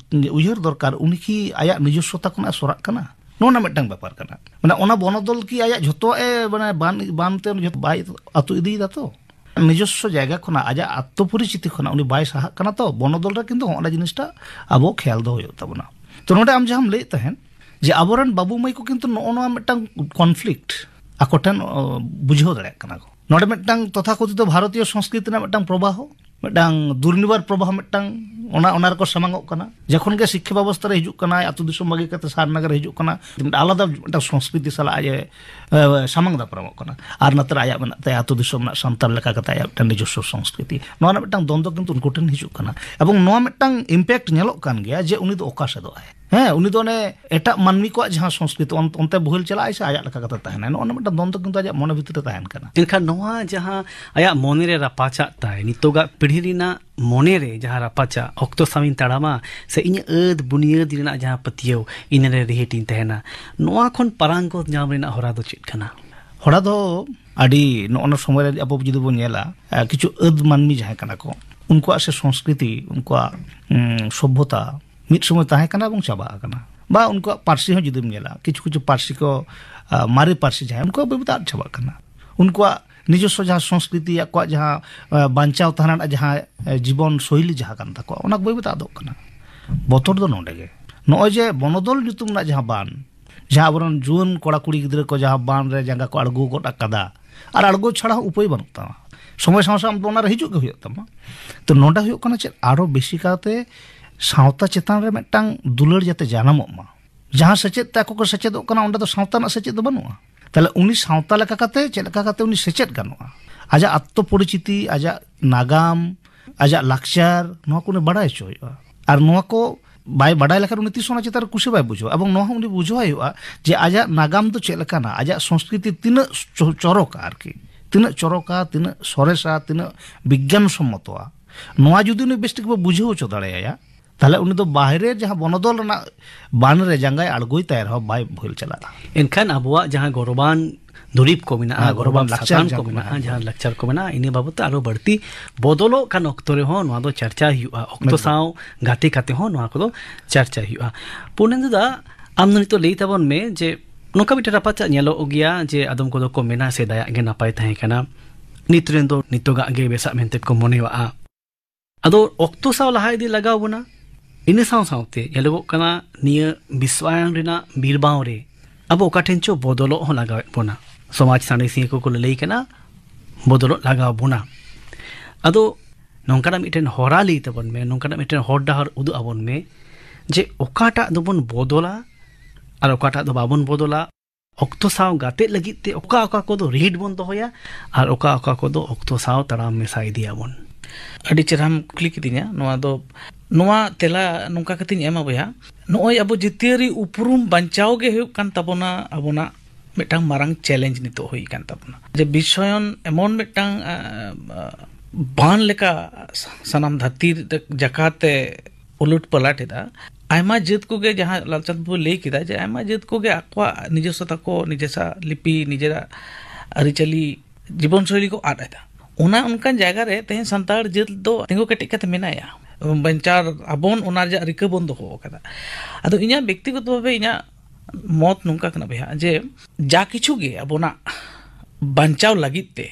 ᱩᱭᱦᱟᱹᱨ ᱫᱚᱨᱠᱟᱨ, ᱩᱱᱤ ᱠᱤ ᱟᱭᱟᱜ ᱱᱤᱡᱚᱥᱥᱚᱛᱟ ᱠᱷᱚᱱᱟᱜ ᱮ ᱥᱚᱨᱟᱜ ᱠᱟᱱᱟ? ᱱᱚᱣᱟ ᱨᱮᱱᱟᱜ ᱢᱤᱫᱴᱟᱝ ᱵᱮᱯᱟᱨ ᱠᱟᱱᱟ᱾ ᱢᱟᱱᱮ ᱚᱱᱟ ᱵᱚᱱᱚᱫᱚᱞ ᱠᱤ ᱟᱭᱟᱜ ᱡᱷᱚᱛᱚᱣᱟᱜ ᱮ, ᱢᱟᱱᱮ ᱵᱟᱱ, ᱵᱟᱱ ᱛᱮ ᱡᱷᱚᱛᱚ ᱵᱟᱭ ᱟᱹᱛᱩ ᱤᱫᱤᱭᱮᱫᱟ ᱛᱚ? ᱱᱤᱡᱚᱥᱥᱚ ᱡᱟᱭᱜᱟ ᱠᱷᱚᱱᱟᱜ, ᱟᱡᱟᱜ ᱟᱛᱛᱚ ᱯᱚᱨᱤᱪᱤᱛᱤ ᱠᱷᱚᱱᱟᱜ ᱩᱱᱤ ᱵᱟᱭ ᱥᱟᱦᱟᱜ ᱠᱟᱱᱟ ᱛᱚ᱾ ᱵᱚᱱᱚᱫᱚᱞ ᱨᱮ ᱠᱤᱱᱛᱩ ᱦᱚᱸᱜᱼᱚ ᱱᱟ ᱡᱤᱱᱤᱥᱴᱟ ᱟᱵᱚ ᱠᱷᱮᱭᱟᱞ ᱫᱚᱦᱚ ᱦᱩᱭᱩᱜ ᱛᱟᱵᱚᱱᱟ᱾ ᱛᱚ ᱱᱚᱰᱮ ᱟᱢ ᱡᱟᱦᱟᱸᱢ ᱞᱟᱹᱭᱮᱫ ᱛᱟᱦᱮᱸᱫ ᱡᱮ ᱟᱵᱚᱨᱮᱱ ᱵᱟᱹᱵᱩ ᱢᱟᱹᱭ ᱠᱚ ᱠᱤᱱᱛᱩ ᱱᱚᱜᱼᱚ ᱱᱚᱣᱟ ᱢᱤᱫᱴᱟᱝ conflict ᱟᱠᱚ ᱴᱷᱮᱱ, ᱚ, ᱵᱩᱡᱷᱟᱹᱣ ᱫᱟᱲᱮᱭᱟᱜ ᱠᱟᱱᱟ ᱠᱚ᱾ ᱱᱚᱰᱮ ᱢᱤᱫᱴᱟᱝ ᱛᱚᱛᱷᱟᱠᱚᱛᱷᱤᱛᱚ ᱵᱷᱟᱨᱚᱛᱤᱭᱚ ᱥᱚᱝᱥᱠᱨᱤᱛᱤ ᱨᱮᱱᱟᱜ ᱢᱤᱫᱴᱟᱝ ᱯᱨᱚᱵᱟᱦᱚ, ᱢᱤᱫᱴᱟᱝ ᱫᱩᱨᱱᱤᱵᱟᱨ ᱯᱨᱚᱵᱟᱦᱚ ᱢᱤᱫᱴᱟᱝ, ᱚᱱᱟ, ᱚᱱᱟ ᱨᱮᱠᱚ ᱥᱟᱢᱟᱝᱚᱜ ᱠᱟᱱᱟ᱾ ᱡᱚᱠᱷᱚᱱ ᱜᱮ ᱥᱤᱠᱠᱷᱟ ᱵᱮᱵᱚᱥᱛᱷᱟ ᱨᱮ ᱦᱤᱡᱩᱜ ᱠᱟᱱᱟᱭ, ᱟᱹᱛᱩ ᱫᱤᱥᱚᱢ ᱵᱟᱹᱜᱤ ᱠᱟᱛᱮ ᱥᱟᱦᱟᱨ ᱱᱟᱜᱟᱨ ᱨᱮ ᱦᱤᱡᱩᱜ ᱠᱟᱱᱟ, ᱢᱤᱫᱴᱟᱝ ᱟᱞᱟᱫᱟ ᱢᱤᱫᱴᱟᱝ ᱥᱚᱝᱥᱠᱨᱤᱛᱤ ᱥᱟᱞᱟᱜ ᱟᱡ ᱮ, ᱮ, ᱥᱟᱢᱟᱝ ᱫᱟᱯᱨᱟᱢᱚᱜ ᱠᱟᱱᱟ᱾ ᱟᱨ ᱱᱚᱛᱮ ᱨᱮ ᱟᱭᱟᱜ ᱢᱮᱱᱟᱜ ᱛᱟᱭᱟ ᱟᱹᱛᱩ ᱫᱤᱥᱚᱢ ᱨᱮᱱᱟᱜ ᱥᱟᱱᱛᱟᱲ ᱞᱮᱠᱟ ᱠᱟᱛᱮ ᱟᱭᱟᱜ ᱢᱤᱫᱴᱟᱝ ᱱᱤᱡᱚᱥᱥᱚ ᱥᱚᱝᱥᱠᱨᱤᱛᱤ᱾ ᱱᱚᱣᱟ ᱨᱮᱱᱟᱜ ᱢᱤᱫᱴᱟᱝ ᱫᱚᱱᱫᱚ ᱠᱤᱱᱛᱩ ᱩᱱᱠᱩ ᱴᱷᱮᱱ ᱦᱤᱡᱩᱜ ᱠᱟᱱᱟ᱾ ᱮᱵᱚᱝ ᱱᱚᱣᱟ ᱢᱤᱫᱴᱟᱝ impact ᱧᱮᱞᱚᱜ ᱠᱟᱱ ᱜᱮᱭᱟ ᱡᱮ ᱩᱱᱤ ᱫᱚ ᱚᱠᱟ ᱥᱮᱫᱚᱜ ᱟᱭ᱾ ᱦᱮᱸ, ᱩᱱᱤ ᱫᱚ ᱚᱱᱮ ᱮᱴᱟᱜ ᱢᱟᱹᱱᱢᱤ ᱠᱚᱣᱟᱜ ᱡᱟᱦᱟᱸ ᱥᱚᱝᱥᱠᱨᱤᱛᱤ, ᱚᱱ-, ᱚᱱᱛᱮ ᱵᱳᱦᱮᱞ ᱪᱟᱞᱟᱜ ᱟᱭ ᱥᱮ ᱟᱭᱟᱜ ᱞᱮᱠᱟ ᱠᱟᱛᱮ ᱛᱟᱦᱮᱱᱟᱭ? ᱱᱚᱜᱼᱚ ᱱᱚᱣᱟ ᱢᱤᱫᱴᱟᱝ ᱫᱚᱱᱫᱚ ᱠᱤᱱᱛᱩ ᱟᱡᱟᱜ ᱢᱚᱱᱮ ᱵᱷᱤᱛᱤᱨ ᱨᱮ ᱛᱟᱦᱮᱱ ᱠᱟᱱᱟ᱾ ᱮᱱᱠᱷᱟᱱ ᱱᱚᱣᱟ ᱡᱟᱦᱟᱸ ᱟᱭᱟᱜ ᱢᱚᱱᱮ ᱨᱮ ᱨᱟᱯᱟᱪᱟᱜ ᱛᱟᱭ, ᱱᱤᱛᱚᱜᱟᱜ ᱯᱤᱲᱦᱤ ᱨᱮᱱᱟᱜ ᱢᱚᱱᱮ ᱨᱮ ᱡᱟᱦᱟᱸ ᱨᱟᱯᱟᱪᱟᱜ, "ᱚᱠᱛᱚ ᱥᱟᱶ ᱤᱧ ᱛᱟᱲᱟᱢᱟ ᱥᱮ ᱤᱧᱟᱹᱜ ᱟᱹᱫ ᱵᱩᱱᱤᱭᱟᱹᱫ ᱨᱮᱱᱟᱜ ᱡᱟᱦᱟᱸ ᱯᱟᱹᱛᱭᱟᱹᱣ, ᱤᱱᱟᱹ ᱨᱮ ᱨᱤᱦᱤᱴ ᱤᱧ ᱛᱟᱦᱮᱱᱟ", ᱱᱚᱣᱟ ᱠᱷᱚᱱ ᱯᱟᱨᱟᱝᱜᱚᱛ ᱧᱟᱢ ᱨᱮᱱᱟᱜ ᱦᱚᱨᱟ ᱫᱚ ᱪᱮᱫ ᱠᱟᱱᱟ? ᱦᱚᱨᱟ ᱫᱚ ᱟᱹᱰᱤ, ᱱᱚᱜᱼᱚ ᱱᱚᱣᱟ ᱥᱚᱢᱚᱭ ᱨᱮ ᱟᱵᱚ ᱡᱩᱫᱤ ᱵᱚᱱ ᱧᱮᱞᱟ, ᱮ, ᱠᱤᱪᱷᱩ ᱟᱹᱫ ᱢᱟᱹᱱᱢᱤ ᱡᱟᱦᱟᱸᱭ ᱠᱟᱱᱟ ᱠᱚ, ᱩᱱᱠᱩᱣᱟᱜ ᱥᱮ ᱥᱚᱝᱥᱠᱨᱤᱛᱤ, ᱩᱱᱠᱩᱣᱟᱜ, ᱩᱸ, ᱥᱚᱵᱷᱚᱛᱟ ᱢᱤᱫ ᱥᱚᱢᱚᱭ ᱛᱟᱦᱮᱸ ᱠᱟᱱᱟ ᱮᱵᱚᱝ ᱪᱟᱵᱟ ᱟᱠᱟᱱᱟ᱾ ᱵᱟ ᱩᱱᱠᱩᱣᱟᱜ ᱯᱟᱹᱨᱥᱤ ᱦᱚᱸ ᱡᱩᱫᱤᱢ ᱧᱮᱞᱟ, ᱠᱤᱪᱷᱩ ᱠᱤᱪᱷᱩ ᱯᱟᱹᱨᱥᱤ ᱠᱚ, ᱟ, ᱢᱟᱨᱮ ᱯᱟᱹᱨᱥᱤ ᱡᱟᱦᱟᱸᱭ, ᱩᱱᱠᱩᱣᱟᱜ ᱵᱟᱹᱭ ᱵᱟᱹᱭᱛᱮ ᱟᱫ ᱪᱟᱵᱟᱜ ᱠᱟᱱᱟ᱾ ᱩᱱᱠᱩᱣᱟᱜ ᱱᱤᱡᱚᱥᱥᱚ ᱡᱟᱦᱟᱸ ᱥᱚᱝᱥᱠᱨᱤᱛᱤ, ᱟᱠᱚᱣᱟᱜ ᱡᱟᱦᱟᱸ, ᱟ, ᱵᱟᱧᱪᱟᱣ ᱛᱟᱦᱮᱸ ᱨᱮᱱᱟᱜ ᱡᱟᱦᱟᱸ, ᱟ, ᱡᱤᱵᱚᱱ ᱥᱳᱭᱞᱤ ᱡᱟᱦᱟᱸ ᱠᱟᱱ ᱛᱟᱠᱚᱣᱟ, ᱚᱱᱟ ᱠᱚ ᱵᱟᱹᱭ ᱵᱟᱹᱭᱛᱮ ᱟᱫᱚᱜ ᱠᱟᱱᱟ᱾ ᱵᱚᱛᱚᱨ ᱫᱚ ᱱᱚᱰᱮ ᱜᱮ᱾ ᱱᱚᱜᱼᱚᱭ ᱡᱮ ᱵᱚᱱᱚᱫᱚᱞ ᱧᱩᱛᱩᱢ ᱨᱮᱱᱟᱜ ᱡᱟᱦᱟᱸ ᱵᱟᱱ, ᱡᱟᱦᱟᱸ ᱟᱵᱚᱨᱮᱱ ᱡᱩᱣᱟᱹᱱ ᱠᱚᱲᱟ ᱠᱩᱲᱤ ᱜᱤᱫᱽᱨᱟᱹ ᱠᱚ ᱡᱟᱦᱟᱸ ᱵᱟᱱ ᱨᱮ ᱡᱟᱸᱜᱟ ᱠᱚ ᱟᱬᱜᱚ ᱜᱚᱫ ᱟᱠᱟᱫᱟ, ᱟᱨ ᱟᱬᱜᱚ ᱪᱷᱟᱲᱟ ᱦᱚᱸ ᱩᱯᱟᱹᱭ ᱵᱟᱹᱱᱩᱜ ᱛᱟᱢᱟ᱾ ᱥᱚᱢᱚᱭ ᱥᱟᱶ ᱥᱟᱶ ᱟᱢ ᱫᱚ ᱚᱱᱟ ᱨᱮ ᱦᱤᱡᱩᱜ ᱜᱮ ᱦᱩᱭᱩᱜ ᱛᱟᱢᱟ᱾ ᱛᱚ ᱱᱚᱰᱮ ᱦᱩᱭᱩᱜ ᱠᱟᱱᱟ ᱪᱮᱫ, ᱟᱨᱚ ᱵᱮᱥᱤ ᱠᱟᱭᱛᱮ ᱥᱟᱶᱛᱟ ᱪᱮᱛᱟᱱ ᱨᱮ ᱢᱤᱫᱴᱟᱝ ᱫᱩᱞᱟᱹᱲ ᱡᱟᱛᱮ ᱡᱟᱱᱟᱢᱚᱜ ᱢᱟ᱾ ᱡᱟᱦᱟᱸ ᱥᱮᱪᱮᱫ ᱛᱮ ᱟᱠᱚ ᱠᱚ ᱥᱮᱪᱮᱫᱚᱜ ᱠᱟᱱᱟ, ᱚᱸᱰᱮ ᱫᱚ ᱥᱟᱶᱛᱟ ᱨᱮᱱᱟᱜ ᱥᱮᱪᱮᱫ ᱫᱚ ᱵᱟᱹᱱᱩᱜᱼᱟ᱾ ᱛᱟᱦᱞᱮ ᱩᱱᱤ ᱥᱟᱶᱛᱟ ᱞᱮᱠᱟ ᱠᱟᱛᱮ ᱪᱮᱫ ᱞᱮᱠᱟ ᱠᱟᱛᱮ ᱩᱱᱤ ᱥᱮᱪᱮᱫ ᱜᱟᱱᱚᱜᱼᱟ? ᱟᱡᱟᱜ ᱟᱛᱛᱚ ᱯᱚᱨᱤᱪᱤᱛᱤ, ᱟᱡᱟᱜ ᱱᱟᱜᱟᱢ, ᱟᱡᱟᱜ ᱞᱟᱠᱪᱟᱨ, ᱱᱚᱣᱟ ᱠᱚ ᱩᱱᱤ ᱵᱟᱲᱟᱭ ᱦᱚᱪᱚ ᱦᱩᱭᱩᱜᱼᱟ᱾ ᱟᱨ ᱱᱚᱣᱟ ᱠᱚ ᱵᱟᱭ ᱵᱟᱰᱟᱭ ᱞᱮᱠᱷᱟᱱ ᱩᱱᱤ ᱛᱤᱥ ᱦᱚᱸ ᱚᱱᱟ ᱪᱮᱛᱟᱱ ᱨᱮ ᱠᱩᱥᱤ ᱵᱟᱭ ᱵᱩᱡᱷᱟᱹᱣᱟ᱾ ᱮᱵᱚᱝ ᱱᱚᱣᱟ ᱦᱚᱸ ᱩᱱᱤ ᱵᱩᱡᱷᱟᱹᱣᱟᱭ ᱦᱩᱭᱩᱜᱼᱟ ᱡᱮ ᱟᱡᱟᱜ ᱱᱟᱜᱟᱢ ᱫᱚ ᱪᱮᱫ ᱞᱮᱠᱟᱱᱟ, ᱟᱡᱟᱜ ᱥᱚᱝᱥᱠᱨᱤᱛᱤ ᱛᱤᱱᱟᱹᱜ ᱪᱚ-, ᱪᱚᱨᱚᱠᱟ ᱟᱨᱠᱤ᱾ ᱛᱤᱱᱟᱹᱜ ᱪᱚᱨᱚᱠᱟ, ᱛᱤᱱᱟᱹᱜ ᱥᱚᱨᱮᱥᱟ, ᱛᱤᱱᱟᱹᱜ ᱵᱤᱜᱽᱜᱟᱱ ᱥᱚᱢᱢᱚᱛᱚᱣᱟ, ᱱᱚᱣᱟ ᱡᱩᱫᱤ ᱩᱱᱤ ᱵᱮᱥ ᱴᱷᱤᱠ ᱵᱚ ᱵᱩᱡᱷᱟᱹᱣ ᱦᱚᱪᱚ ᱫᱟᱲᱮᱭᱟᱭᱟ, ᱛᱟᱦᱞᱮ ᱩᱱᱤ ᱫᱚ ᱵᱟᱦᱨᱮ ᱡᱟᱦᱟᱸ ᱵᱚᱱᱚᱫᱚᱞ ᱨᱮᱱᱟᱜ ᱵᱟᱱ ᱨᱮ ᱡᱟᱸᱜᱟᱭ ᱟᱬᱜᱚᱭ ᱛᱟᱭ ᱨᱮᱦᱚᱸ ᱵᱟᱭ ᱵᱷᱩᱞ ᱪᱟᱞᱟᱜᱼᱟ᱾ ᱮᱱᱠᱷᱟᱱ ᱟᱵᱚᱣᱟᱜ ᱡᱟᱦᱟᱸ ᱜᱚᱨᱚᱵᱟᱱ ᱫᱩᱨᱤᱵᱽ ᱠᱚ ᱢᱮᱱᱟᱜᱼᱟ, ᱦᱮᱸ, ᱜᱚᱨᱚᱵᱟᱱ ᱜᱚᱨᱚᱵᱟᱱ ᱞᱟᱠᱪᱟᱨ ᱥᱟᱛᱟᱢ ᱡᱟᱦᱟᱸ ᱠᱚ ᱠᱚ ᱢᱮᱱᱟᱜᱼᱟ, ᱢᱮᱱᱟᱜᱼᱟ, ᱡᱟᱦᱟᱸ ᱞᱟᱠᱪᱟᱨ ᱠᱚ ᱢᱮᱱᱟᱜᱼᱟ, ᱤᱱᱟᱹ ᱵᱟᱵᱚᱫ ᱛᱮ ᱟᱨᱚ ᱵᱟᱹᱲᱛᱤ ᱵᱚᱫᱚᱞᱚᱜ ᱠᱟᱱ ᱚᱠᱛᱚ ᱨᱮᱦᱚᱸ ᱱᱚᱣᱟ ᱫᱚ ᱪᱟᱨᱪᱟᱭ ᱦᱩᱭᱩᱜᱼᱟ, ᱚᱠᱛᱚ ᱮᱠᱫᱚᱢ᱾ ᱥᱟᱶ ᱜᱟᱛᱮ ᱠᱟᱛᱮ ᱦᱚᱸ ᱱᱚᱣᱟ ᱠᱚᱫᱚ ᱪᱟᱨᱪᱟᱭ ᱦᱩᱭᱩᱜᱼᱟ᱾ ᱯᱩᱨᱱᱮᱱᱫᱩ ᱫᱟ, ᱟᱢ ᱫᱚ ᱱᱤᱛᱚᱜ ᱞᱟᱹᱭ ᱛᱟᱵᱚᱱ ᱢᱮ ᱡᱮ ᱱᱚᱝᱠᱟ ᱢᱤᱫᱴᱮᱱ ᱨᱟᱯᱟᱪᱟᱜ ᱧᱮᱞᱚᱜ ᱜᱮᱭᱟ ᱡᱮ ᱟᱫᱚᱢ ᱠᱚᱫᱚ ᱠᱚ ᱢᱮᱱᱟ ᱥᱮᱫᱟᱭᱟᱜ ᱜᱮ ᱱᱟᱯᱟᱭ ᱛᱟᱦᱮᱸ ᱠᱟᱱᱟ, ᱱᱤᱛ ᱨᱮᱱ ᱫᱚ ᱱᱤᱛᱚᱜᱟᱜ ᱜᱮ ᱵᱮᱥᱟᱜ ᱢᱮᱱᱛᱮ ᱠᱚ ᱢᱚᱱᱮᱣᱟᱜᱼᱟ᱾ ᱟᱫᱚ ᱚᱠᱛᱚ ᱥᱟᱶ ᱞᱟᱦᱟ ᱤᱫᱤ ᱞᱟᱜᱟᱣ ᱵᱚᱱᱟ᱾ ᱤᱱᱟᱹ ᱥᱟᱶ ᱥᱟᱶᱛᱮ ᱧᱮᱞᱚᱜᱚᱜ ᱠᱟᱱᱟ ᱱᱤᱭᱟᱹ ᱵᱤᱥᱣᱟᱭᱟᱱ ᱨᱮᱱᱟᱜ ᱵᱤᱨᱵᱟᱶ ᱨᱮ ᱟᱵᱚ ᱚᱠᱟ ᱴᱷᱮᱱ ᱪᱚ ᱵᱚᱫᱚᱞᱚᱜ ᱦᱚᱸ ᱞᱟᱜᱟᱣᱮᱫ ᱵᱚᱱᱟ᱾ ᱥᱚᱢᱟᱡᱽ ᱥᱟᱬᱮᱥᱤᱭᱟᱹ ᱠᱚᱠᱚ ᱞᱟᱹᱞᱟᱹᱭ ᱠᱟᱱᱟ, ᱵᱚᱫᱚᱞᱚᱜ ᱞᱟᱜᱟᱣ ᱵᱚᱱᱟ᱾ ᱟᱫᱚ ᱱᱚᱝᱠᱟᱱᱟᱜ ᱢᱤᱫᱴᱮᱱ ᱦᱚᱨᱟ ᱞᱟᱹᱭ ᱛᱟᱵᱚᱱ ᱢᱮ, ᱱᱚᱝᱠᱟᱱᱟᱜ ᱢᱤᱫᱴᱮᱱ ᱦᱚᱨ ᱰᱟᱦᱟᱨ ᱩᱫᱩᱜ ᱟᱵᱚᱱ ᱢᱮ ᱡᱮ ᱚᱠᱟᱴᱟᱜ ᱫᱚᱵᱚᱱ ᱵᱚᱫᱚᱞᱟ ᱟᱨ ᱚᱠᱟᱴᱟᱜ ᱫᱚ ᱵᱟᱵᱚᱱ ᱵᱚᱫᱚᱞᱟ᱾ ᱚᱠᱛᱚ ᱥᱟᱶ ᱜᱟᱛᱮᱜ ᱞᱟᱹᱜᱤᱫ ᱛᱮ ᱚᱠᱟ ᱚᱠᱟ ᱠᱚᱫᱚ ᱨᱤᱦᱤᱴ ᱵᱚᱱ ᱫᱚᱦᱚᱭᱟ ᱟᱨ ᱚᱠᱟ ᱚᱠᱟ ᱠᱚᱫᱚ ᱚᱠᱛᱚ ᱥᱟᱶ ᱛᱟᱲᱟᱢ ᱢᱮᱥᱟ ᱤᱫᱤᱭᱟᱵᱚᱱ᱾ ᱟᱹᱰᱤ ᱪᱮᱦᱨᱟᱢ ᱠᱩᱠᱞᱤ ᱠᱤᱫᱤᱧᱟ᱾ ᱱᱚᱣᱟ ᱫᱚ, ᱱᱚᱣᱟ ᱛᱮᱞᱟ ᱱᱚᱝᱠᱟ ᱠᱟᱛᱮᱧ ᱮᱢᱟ ᱵᱚᱭᱦᱟ, ᱱᱚᱜᱼᱚᱭ ᱟᱵᱚ ᱡᱟᱹᱛᱤᱭᱟᱹᱨᱤ ᱩᱯᱨᱩᱢ ᱵᱟᱧᱪᱟᱣ ᱜᱮ ᱦᱩᱭᱩᱜ ᱠᱟᱱ ᱛᱟᱵᱚᱱᱟ ᱟᱵᱚᱱᱟᱜ ᱢᱤᱫᱴᱟᱝ ᱢᱟᱨᱟᱝ ᱪᱮᱞᱮᱧᱡᱽ ᱱᱤᱛᱚᱜ ᱦᱩᱭ ᱟᱠᱟᱱ ᱛᱟᱵᱚᱱᱟ᱾ ᱡᱮ ᱵᱤᱥᱥᱟᱭᱚᱱ ᱮᱢᱚᱱ ᱢᱤᱫᱴᱟᱝ, ᱟ, ᱟ, ᱵᱟᱱ ᱞᱮᱠᱟ ᱥᱟᱱᱟᱢ ᱫᱷᱟᱹᱨᱛᱤ ᱡᱟᱠᱟᱛ ᱮ ᱩᱞᱩᱴ ᱯᱟᱞᱟᱴ ᱮᱫᱟ᱾ ᱟᱭᱢᱟ ᱡᱟᱹᱛ ᱠᱚᱜᱮ, ᱡᱟᱦᱟᱸ ᱞᱟᱞᱪᱟᱸᱫᱽ ᱵᱟᱹᱵᱩ ᱞᱟᱹᱭ ᱠᱮᱫᱟ, ᱡᱮ ᱟᱭᱢᱟ ᱡᱟᱹᱛ ᱠᱚᱜᱮ ᱟᱠᱚᱣᱟᱜ ᱱᱤᱡᱚᱥᱥᱚᱛᱟ ᱠᱚ, ᱱᱤᱡᱮᱥᱟ ᱞᱤᱯᱤ, ᱱᱤᱡᱮᱨᱟᱜ ᱟᱹᱨᱤᱪᱟᱹᱞᱤ, ᱡᱤᱵᱚᱱ ᱥᱳᱭᱞᱤ ᱠᱚ ᱟᱫ ᱮᱫᱟ᱾ ᱚᱱᱟ ᱚᱱᱠᱟᱱ ᱡᱟᱭᱜᱟ ᱨᱮ ᱛᱮᱦᱮᱧ ᱥᱟᱱᱛᱟᱲ ᱡᱟᱹᱛ ᱫᱚ ᱛᱤᱸᱜᱩ ᱠᱮᱴᱮᱡ ᱠᱟᱛᱮ ᱢᱮᱱᱟᱭᱟ, ᱵᱟᱧᱪᱟᱣ ᱟᱵᱚᱱ, ᱚᱱᱟ ᱨᱮᱭᱟᱜ ᱨᱤᱠᱟᱹ ᱵᱚᱱ ᱫᱚᱦᱚ ᱟᱠᱟᱫᱟ᱾ ᱟᱫᱚ ᱤᱧᱟᱹᱜ ᱵᱮᱠᱛᱤᱜᱚᱛᱚ ᱵᱷᱟᱵᱮ ᱤᱧᱟᱹᱜ ᱢᱚᱛ ᱱᱚᱝᱠᱟ ᱠᱟᱱᱟ ᱵᱚᱭᱦᱟ, ᱡᱮ ᱡᱟ ᱠᱤᱪᱷᱩ ᱜᱮ ᱟᱵᱚᱱᱟᱜ ᱵᱟᱧᱪᱟᱣ ᱞᱟᱹᱜᱤᱫ ᱛᱮ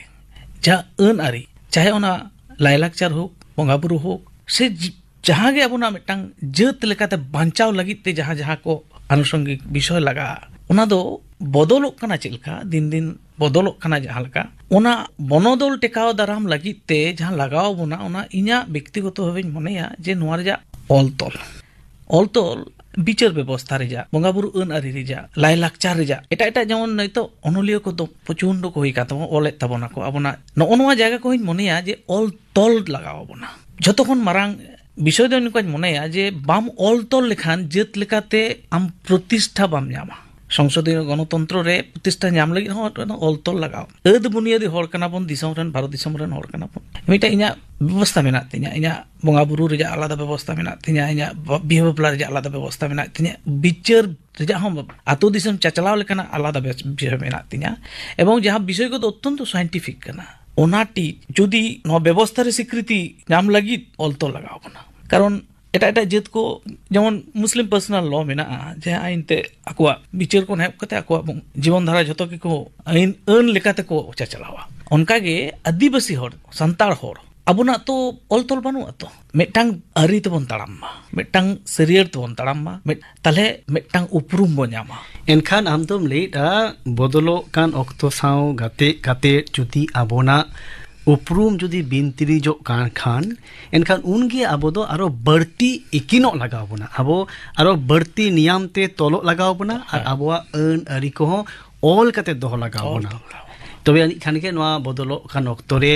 ᱡᱟ ᱟᱹᱱ ᱟᱹᱨᱤ, ᱪᱟᱦᱮ ᱚᱱᱟ ᱞᱟᱭᱞᱟᱠᱪᱟᱨ ᱦᱳᱠ, ᱵᱚᱸᱜᱟ ᱵᱩᱨᱩ ᱦᱳᱠ, ᱥᱮ ᱡ-, ᱡᱟᱦᱟᱸ ᱜᱮ ᱟᱵᱚᱱᱟᱜ ᱢᱤᱫᱴᱟᱝ ᱡᱟᱹᱛ ᱞᱮᱠᱟᱛᱮ ᱵᱟᱧᱪᱟᱣ ᱞᱟᱹᱜᱤᱫ ᱛᱮ ᱡᱟᱦᱟᱸ ᱡᱟᱦᱟᱸ ᱠᱚ ᱟᱱᱩᱥᱚᱝᱜᱤᱠ ᱵᱤᱥᱚᱭ ᱞᱟᱜᱟᱜᱼᱟ, ᱚᱱᱟ ᱫᱚ ᱵᱚᱫᱚᱞᱚᱜ ᱠᱟᱱᱟ ᱪᱮᱫ ᱞᱮᱠᱟ, ᱫᱤᱱ ᱫᱤᱱ ᱵᱚᱫᱚᱞᱚᱜ ᱠᱟᱱᱟ ᱡᱟᱦᱟᱸ ᱞᱮᱠᱟ, ᱚᱱᱟ ᱵᱚᱱᱚᱫᱚᱞ ᱴᱮᱠᱟᱣ ᱫᱟᱨᱟᱢ ᱞᱟᱹᱜᱤᱫ ᱛᱮ ᱡᱟᱦᱟᱸ ᱞᱟᱜᱟᱣ ᱵᱚᱱᱟ, ᱚᱱᱟ ᱤᱧᱟᱹᱜ ᱵᱮᱠᱛᱤᱜᱚᱛᱚ ᱵᱷᱟᱵᱮᱧ ᱢᱚᱱᱮᱭᱟ ᱡᱮ ᱱᱚᱣᱟ ᱨᱮᱭᱟᱜ ᱚᱞ ᱛᱚᱞ, ᱚᱞ ᱛᱚᱞ ᱵᱤᱪᱟᱹᱨ ᱵᱮᱵᱚᱥᱛᱷᱟ ᱨᱮᱭᱟᱜ, ᱵᱚᱸᱜᱟ ᱵᱩᱨᱩ ᱟᱹᱱ ᱟᱹᱨᱤ ᱨᱮᱭᱟᱜ, ᱞᱟᱭᱞᱟᱠᱪᱟᱨ ᱨᱮᱭᱟᱜ, ᱮᱴᱟᱜ ᱮᱴᱟᱜ, ᱡᱮᱢᱚᱱ ᱱᱤᱛᱚᱜ ᱚᱱᱚᱞᱤᱭᱟᱹ ᱠᱚᱫᱚ ᱯᱨᱚᱪᱩᱨ ᱠᱚ ᱦᱩᱭ ᱟᱠᱟᱱ ᱛᱟᱵᱚᱱᱟ, ᱚᱞᱮᱫ ᱛᱟᱵᱚᱱᱟ ᱠᱚ, ᱟᱵᱚᱱᱟᱜ ᱱᱚᱜᱼᱚ ᱱᱚᱣᱟ ᱡᱟᱭᱜᱟ ᱠᱚᱦᱚᱸᱧ ᱢᱚᱱᱮᱭᱟ ᱡᱮ ᱚᱞ ᱛᱚᱞ ᱞᱟᱜᱟᱣ ᱟᱵᱚᱱᱟ᱾ ᱡᱷᱚᱛᱚ ᱠᱷᱚᱱ ᱢᱟᱨᱟᱝ ᱵᱤᱥᱚᱭ ᱫᱚ ᱱᱚᱝᱠᱟᱧ ᱢᱚᱱᱮᱭᱟ ᱡᱮ ᱵᱟᱢ ᱚᱞ ᱛᱚᱞ ᱞᱮᱠᱷᱟᱱ ᱡᱟᱹᱛ ᱞᱮᱠᱟᱛᱮ ᱟᱢ ᱯᱨᱚᱛᱤᱥᱴᱷᱟ ᱵᱟᱢ ᱧᱟᱢᱟ᱾ ᱥᱚᱝᱥᱚᱫᱤᱭᱚ ᱜᱚᱱᱚᱛᱚᱱᱛᱨᱚ ᱨᱮ ᱯᱨᱚᱛᱤᱥᱴᱷᱟ ᱧᱟᱢ ᱞᱟᱹᱜᱤᱫ ᱦᱚᱸ ᱚᱞ ᱛᱚᱞ ᱞᱟᱜᱟᱣ᱾ ᱟᱹᱫ ᱵᱩᱱᱤᱭᱟᱹᱫᱤ ᱦᱚᱲ ᱠᱟᱱᱟ ᱵᱚᱱ, ᱫᱤᱥᱚᱢ ᱨᱮᱱ, ᱵᱷᱟᱨᱚᱛ ᱫᱤᱥᱚᱢ ᱨᱮᱱ ᱦᱚᱲ ᱠᱟᱱᱟ ᱵᱚᱱ᱾ ᱢᱤᱫᱴᱟᱝ ᱤᱧᱟᱹᱜ ᱵᱮᱵᱚᱥᱛᱷᱟ ᱢᱮᱱᱟᱜ ᱛᱤᱧᱟᱹ, ᱤᱧᱟᱹᱜ ᱵᱚᱸᱜᱟ ᱵᱩᱨᱩ ᱨᱮᱭᱟᱜ ᱟᱞᱟᱫᱟ ᱵᱮᱵᱚᱥᱛᱷᱟ ᱢᱮᱱᱟᱜ ᱛᱤᱧᱟᱹ, ᱤᱧᱟᱹᱜ ᱵᱟ-, ᱵᱤᱦᱟᱹ ᱵᱟᱯᱞᱟ ᱨᱮᱭᱟᱜ ᱟᱞᱟᱫᱟ ᱵᱮᱵᱚᱥᱛᱷᱟ ᱢᱮᱱᱟᱜ ᱛᱤᱧᱟᱹ, ᱵᱤᱪᱟᱹᱨ ᱨᱮᱭᱟᱜ ᱦᱚᱸ, ᱟᱹᱛᱩ ᱫᱤᱥᱚᱢ ᱪᱟᱪᱞᱟᱣ ᱞᱮᱠᱟᱱᱟᱜ ᱟᱞᱟᱫᱟ ᱵᱮᱥ-, ᱵᱤᱥᱚᱭ ᱢᱮᱱᱟᱜ ᱛᱤᱧᱟᱹ᱾ ᱮᱵᱚᱝ ᱡᱟᱦᱟᱸ ᱵᱤᱥᱚᱭ ᱠᱚᱫᱚ ᱚᱛᱛᱚᱱᱛᱚ ᱥᱟᱭᱮᱱᱴᱤᱯᱷᱤᱠ ᱠᱟᱱᱟ, ᱚᱱᱟ ᱴᱤᱡ ᱡᱩᱫᱤ ᱱᱚᱣᱟ ᱵᱮᱵᱚᱥᱛᱷᱟ ᱨᱮ ᱥᱤᱠᱨᱤᱛᱤ ᱧᱟᱢ ᱞᱟᱹᱜᱤᱫ ᱚᱞ ᱛᱚᱞ ᱞᱟᱜᱟᱣ ᱵᱚᱱᱟ᱾ ᱠᱟᱨᱚᱱ ᱮᱴᱟᱜ ᱮᱴᱟᱜ ᱡᱟᱹᱛ ᱠᱚ, ᱡᱮᱢᱚᱱ ᱢᱩᱥᱞᱤᱢ ᱯᱟᱨᱥᱚᱱᱟᱞ ᱞᱚ ᱢᱮᱱᱟᱜᱼᱟ, ᱡᱟᱦᱟᱸ ᱟᱹᱭᱤᱱ ᱛᱮ ᱟᱠᱚᱣᱟᱜ ᱵᱤᱪᱟᱹᱨ ᱠᱚ ᱮᱦᱚᱵ ᱠᱟᱛᱮ ᱟᱠᱚᱣᱟᱜ ᱵᱚᱝ-, ᱡᱤᱵᱚᱱ ᱫᱷᱟᱨᱟ ᱡᱷᱚᱛᱚ ᱜᱮᱠᱚ ᱟᱹᱭᱤᱱ ᱟᱹᱱ ᱞᱮᱠᱟ ᱛᱮᱠᱚ ᱪᱟᱪᱞᱟᱣᱟ᱾ ᱚᱱᱠᱟᱜᱮ ᱟᱹᱫᱤᱵᱟᱹᱥᱤ ᱦᱚᱲ, ᱥᱟᱱᱛᱟᱲ ᱦᱚᱲ, ᱟᱵᱚᱱᱟᱜ ᱛᱚ ᱚᱞ ᱛᱚᱞ ᱵᱟᱹᱱᱩᱜᱼᱟ ᱛᱚ᱾ ᱢᱤᱫᱴᱟᱝ ᱟᱹᱨᱤ ᱛᱮᱵᱚᱱ ᱛᱟᱲᱟᱢ ᱢᱟ, ᱢᱤᱫᱴᱟᱝ ᱥᱟᱹᱨᱭᱟᱹᱲ ᱛᱮᱵᱚᱱ ᱛᱟᱲᱟᱢ ᱢᱟ, ᱢᱤᱫ, ᱛᱟᱦᱞᱮ ᱢᱤᱫᱴᱟᱝ ᱩᱯᱨᱩᱢ ᱵᱚᱱ ᱧᱟᱢᱟ᱾ ᱮᱱᱠᱷᱟᱱ ᱟᱢ ᱫᱚᱢ ᱞᱟᱹᱭᱮᱫᱼᱟ, ᱵᱚᱫᱚᱞᱚᱜ ᱠᱟᱱ ᱚᱠᱛᱚ ᱥᱟᱶ ᱜᱟᱛᱮ ᱠᱟᱛᱮ ᱡᱩᱫᱤ ᱟᱵᱚᱱᱟᱜ ᱩᱯᱨᱩᱢ ᱡᱩᱫᱤ ᱵᱤᱱᱛᱤᱨᱤᱡᱚᱜ ᱠᱟᱱ ᱠᱷᱟᱱ, ᱮᱱᱠᱷᱟᱱ ᱩᱱᱜᱮ ᱟᱵᱚ ᱫᱚ ᱟᱨᱚ ᱵᱟᱹᱲᱛᱤ ᱤᱠᱤᱱᱚᱜ ᱞᱟᱜᱟᱣ ᱵᱚᱱᱟ, ᱟᱵᱚ ᱟᱨᱚ ᱵᱟᱹᱲᱛᱤ ᱱᱤᱭᱟᱢ ᱛᱮ ᱛᱚᱞᱚᱜ ᱞᱟᱜᱟᱣ ᱵᱚᱱᱟ, ᱟᱨ ᱦᱮᱸ᱾ ᱟᱵᱚᱣᱟᱜ ᱟᱹᱱ ᱟᱹᱨᱤ ᱠᱚᱦᱚᱸ ᱚᱞ ᱠᱟᱛᱮ ᱫᱚᱦᱚ ᱞᱟᱜᱟᱣ ᱚᱞ ᱵᱚᱱᱟ᱾ ᱫᱚᱦᱚ ᱞᱟᱜᱟᱣ ᱵᱚᱱᱟ᱾ ᱛᱚᱵᱮ ᱟᱹᱱᱤᱡ ᱠᱷᱟᱱ ᱜᱮ ᱱᱚᱣᱟ ᱵᱚᱫᱚᱞᱚᱜ ᱠᱟᱱ ᱚᱠᱛᱚ ᱨᱮ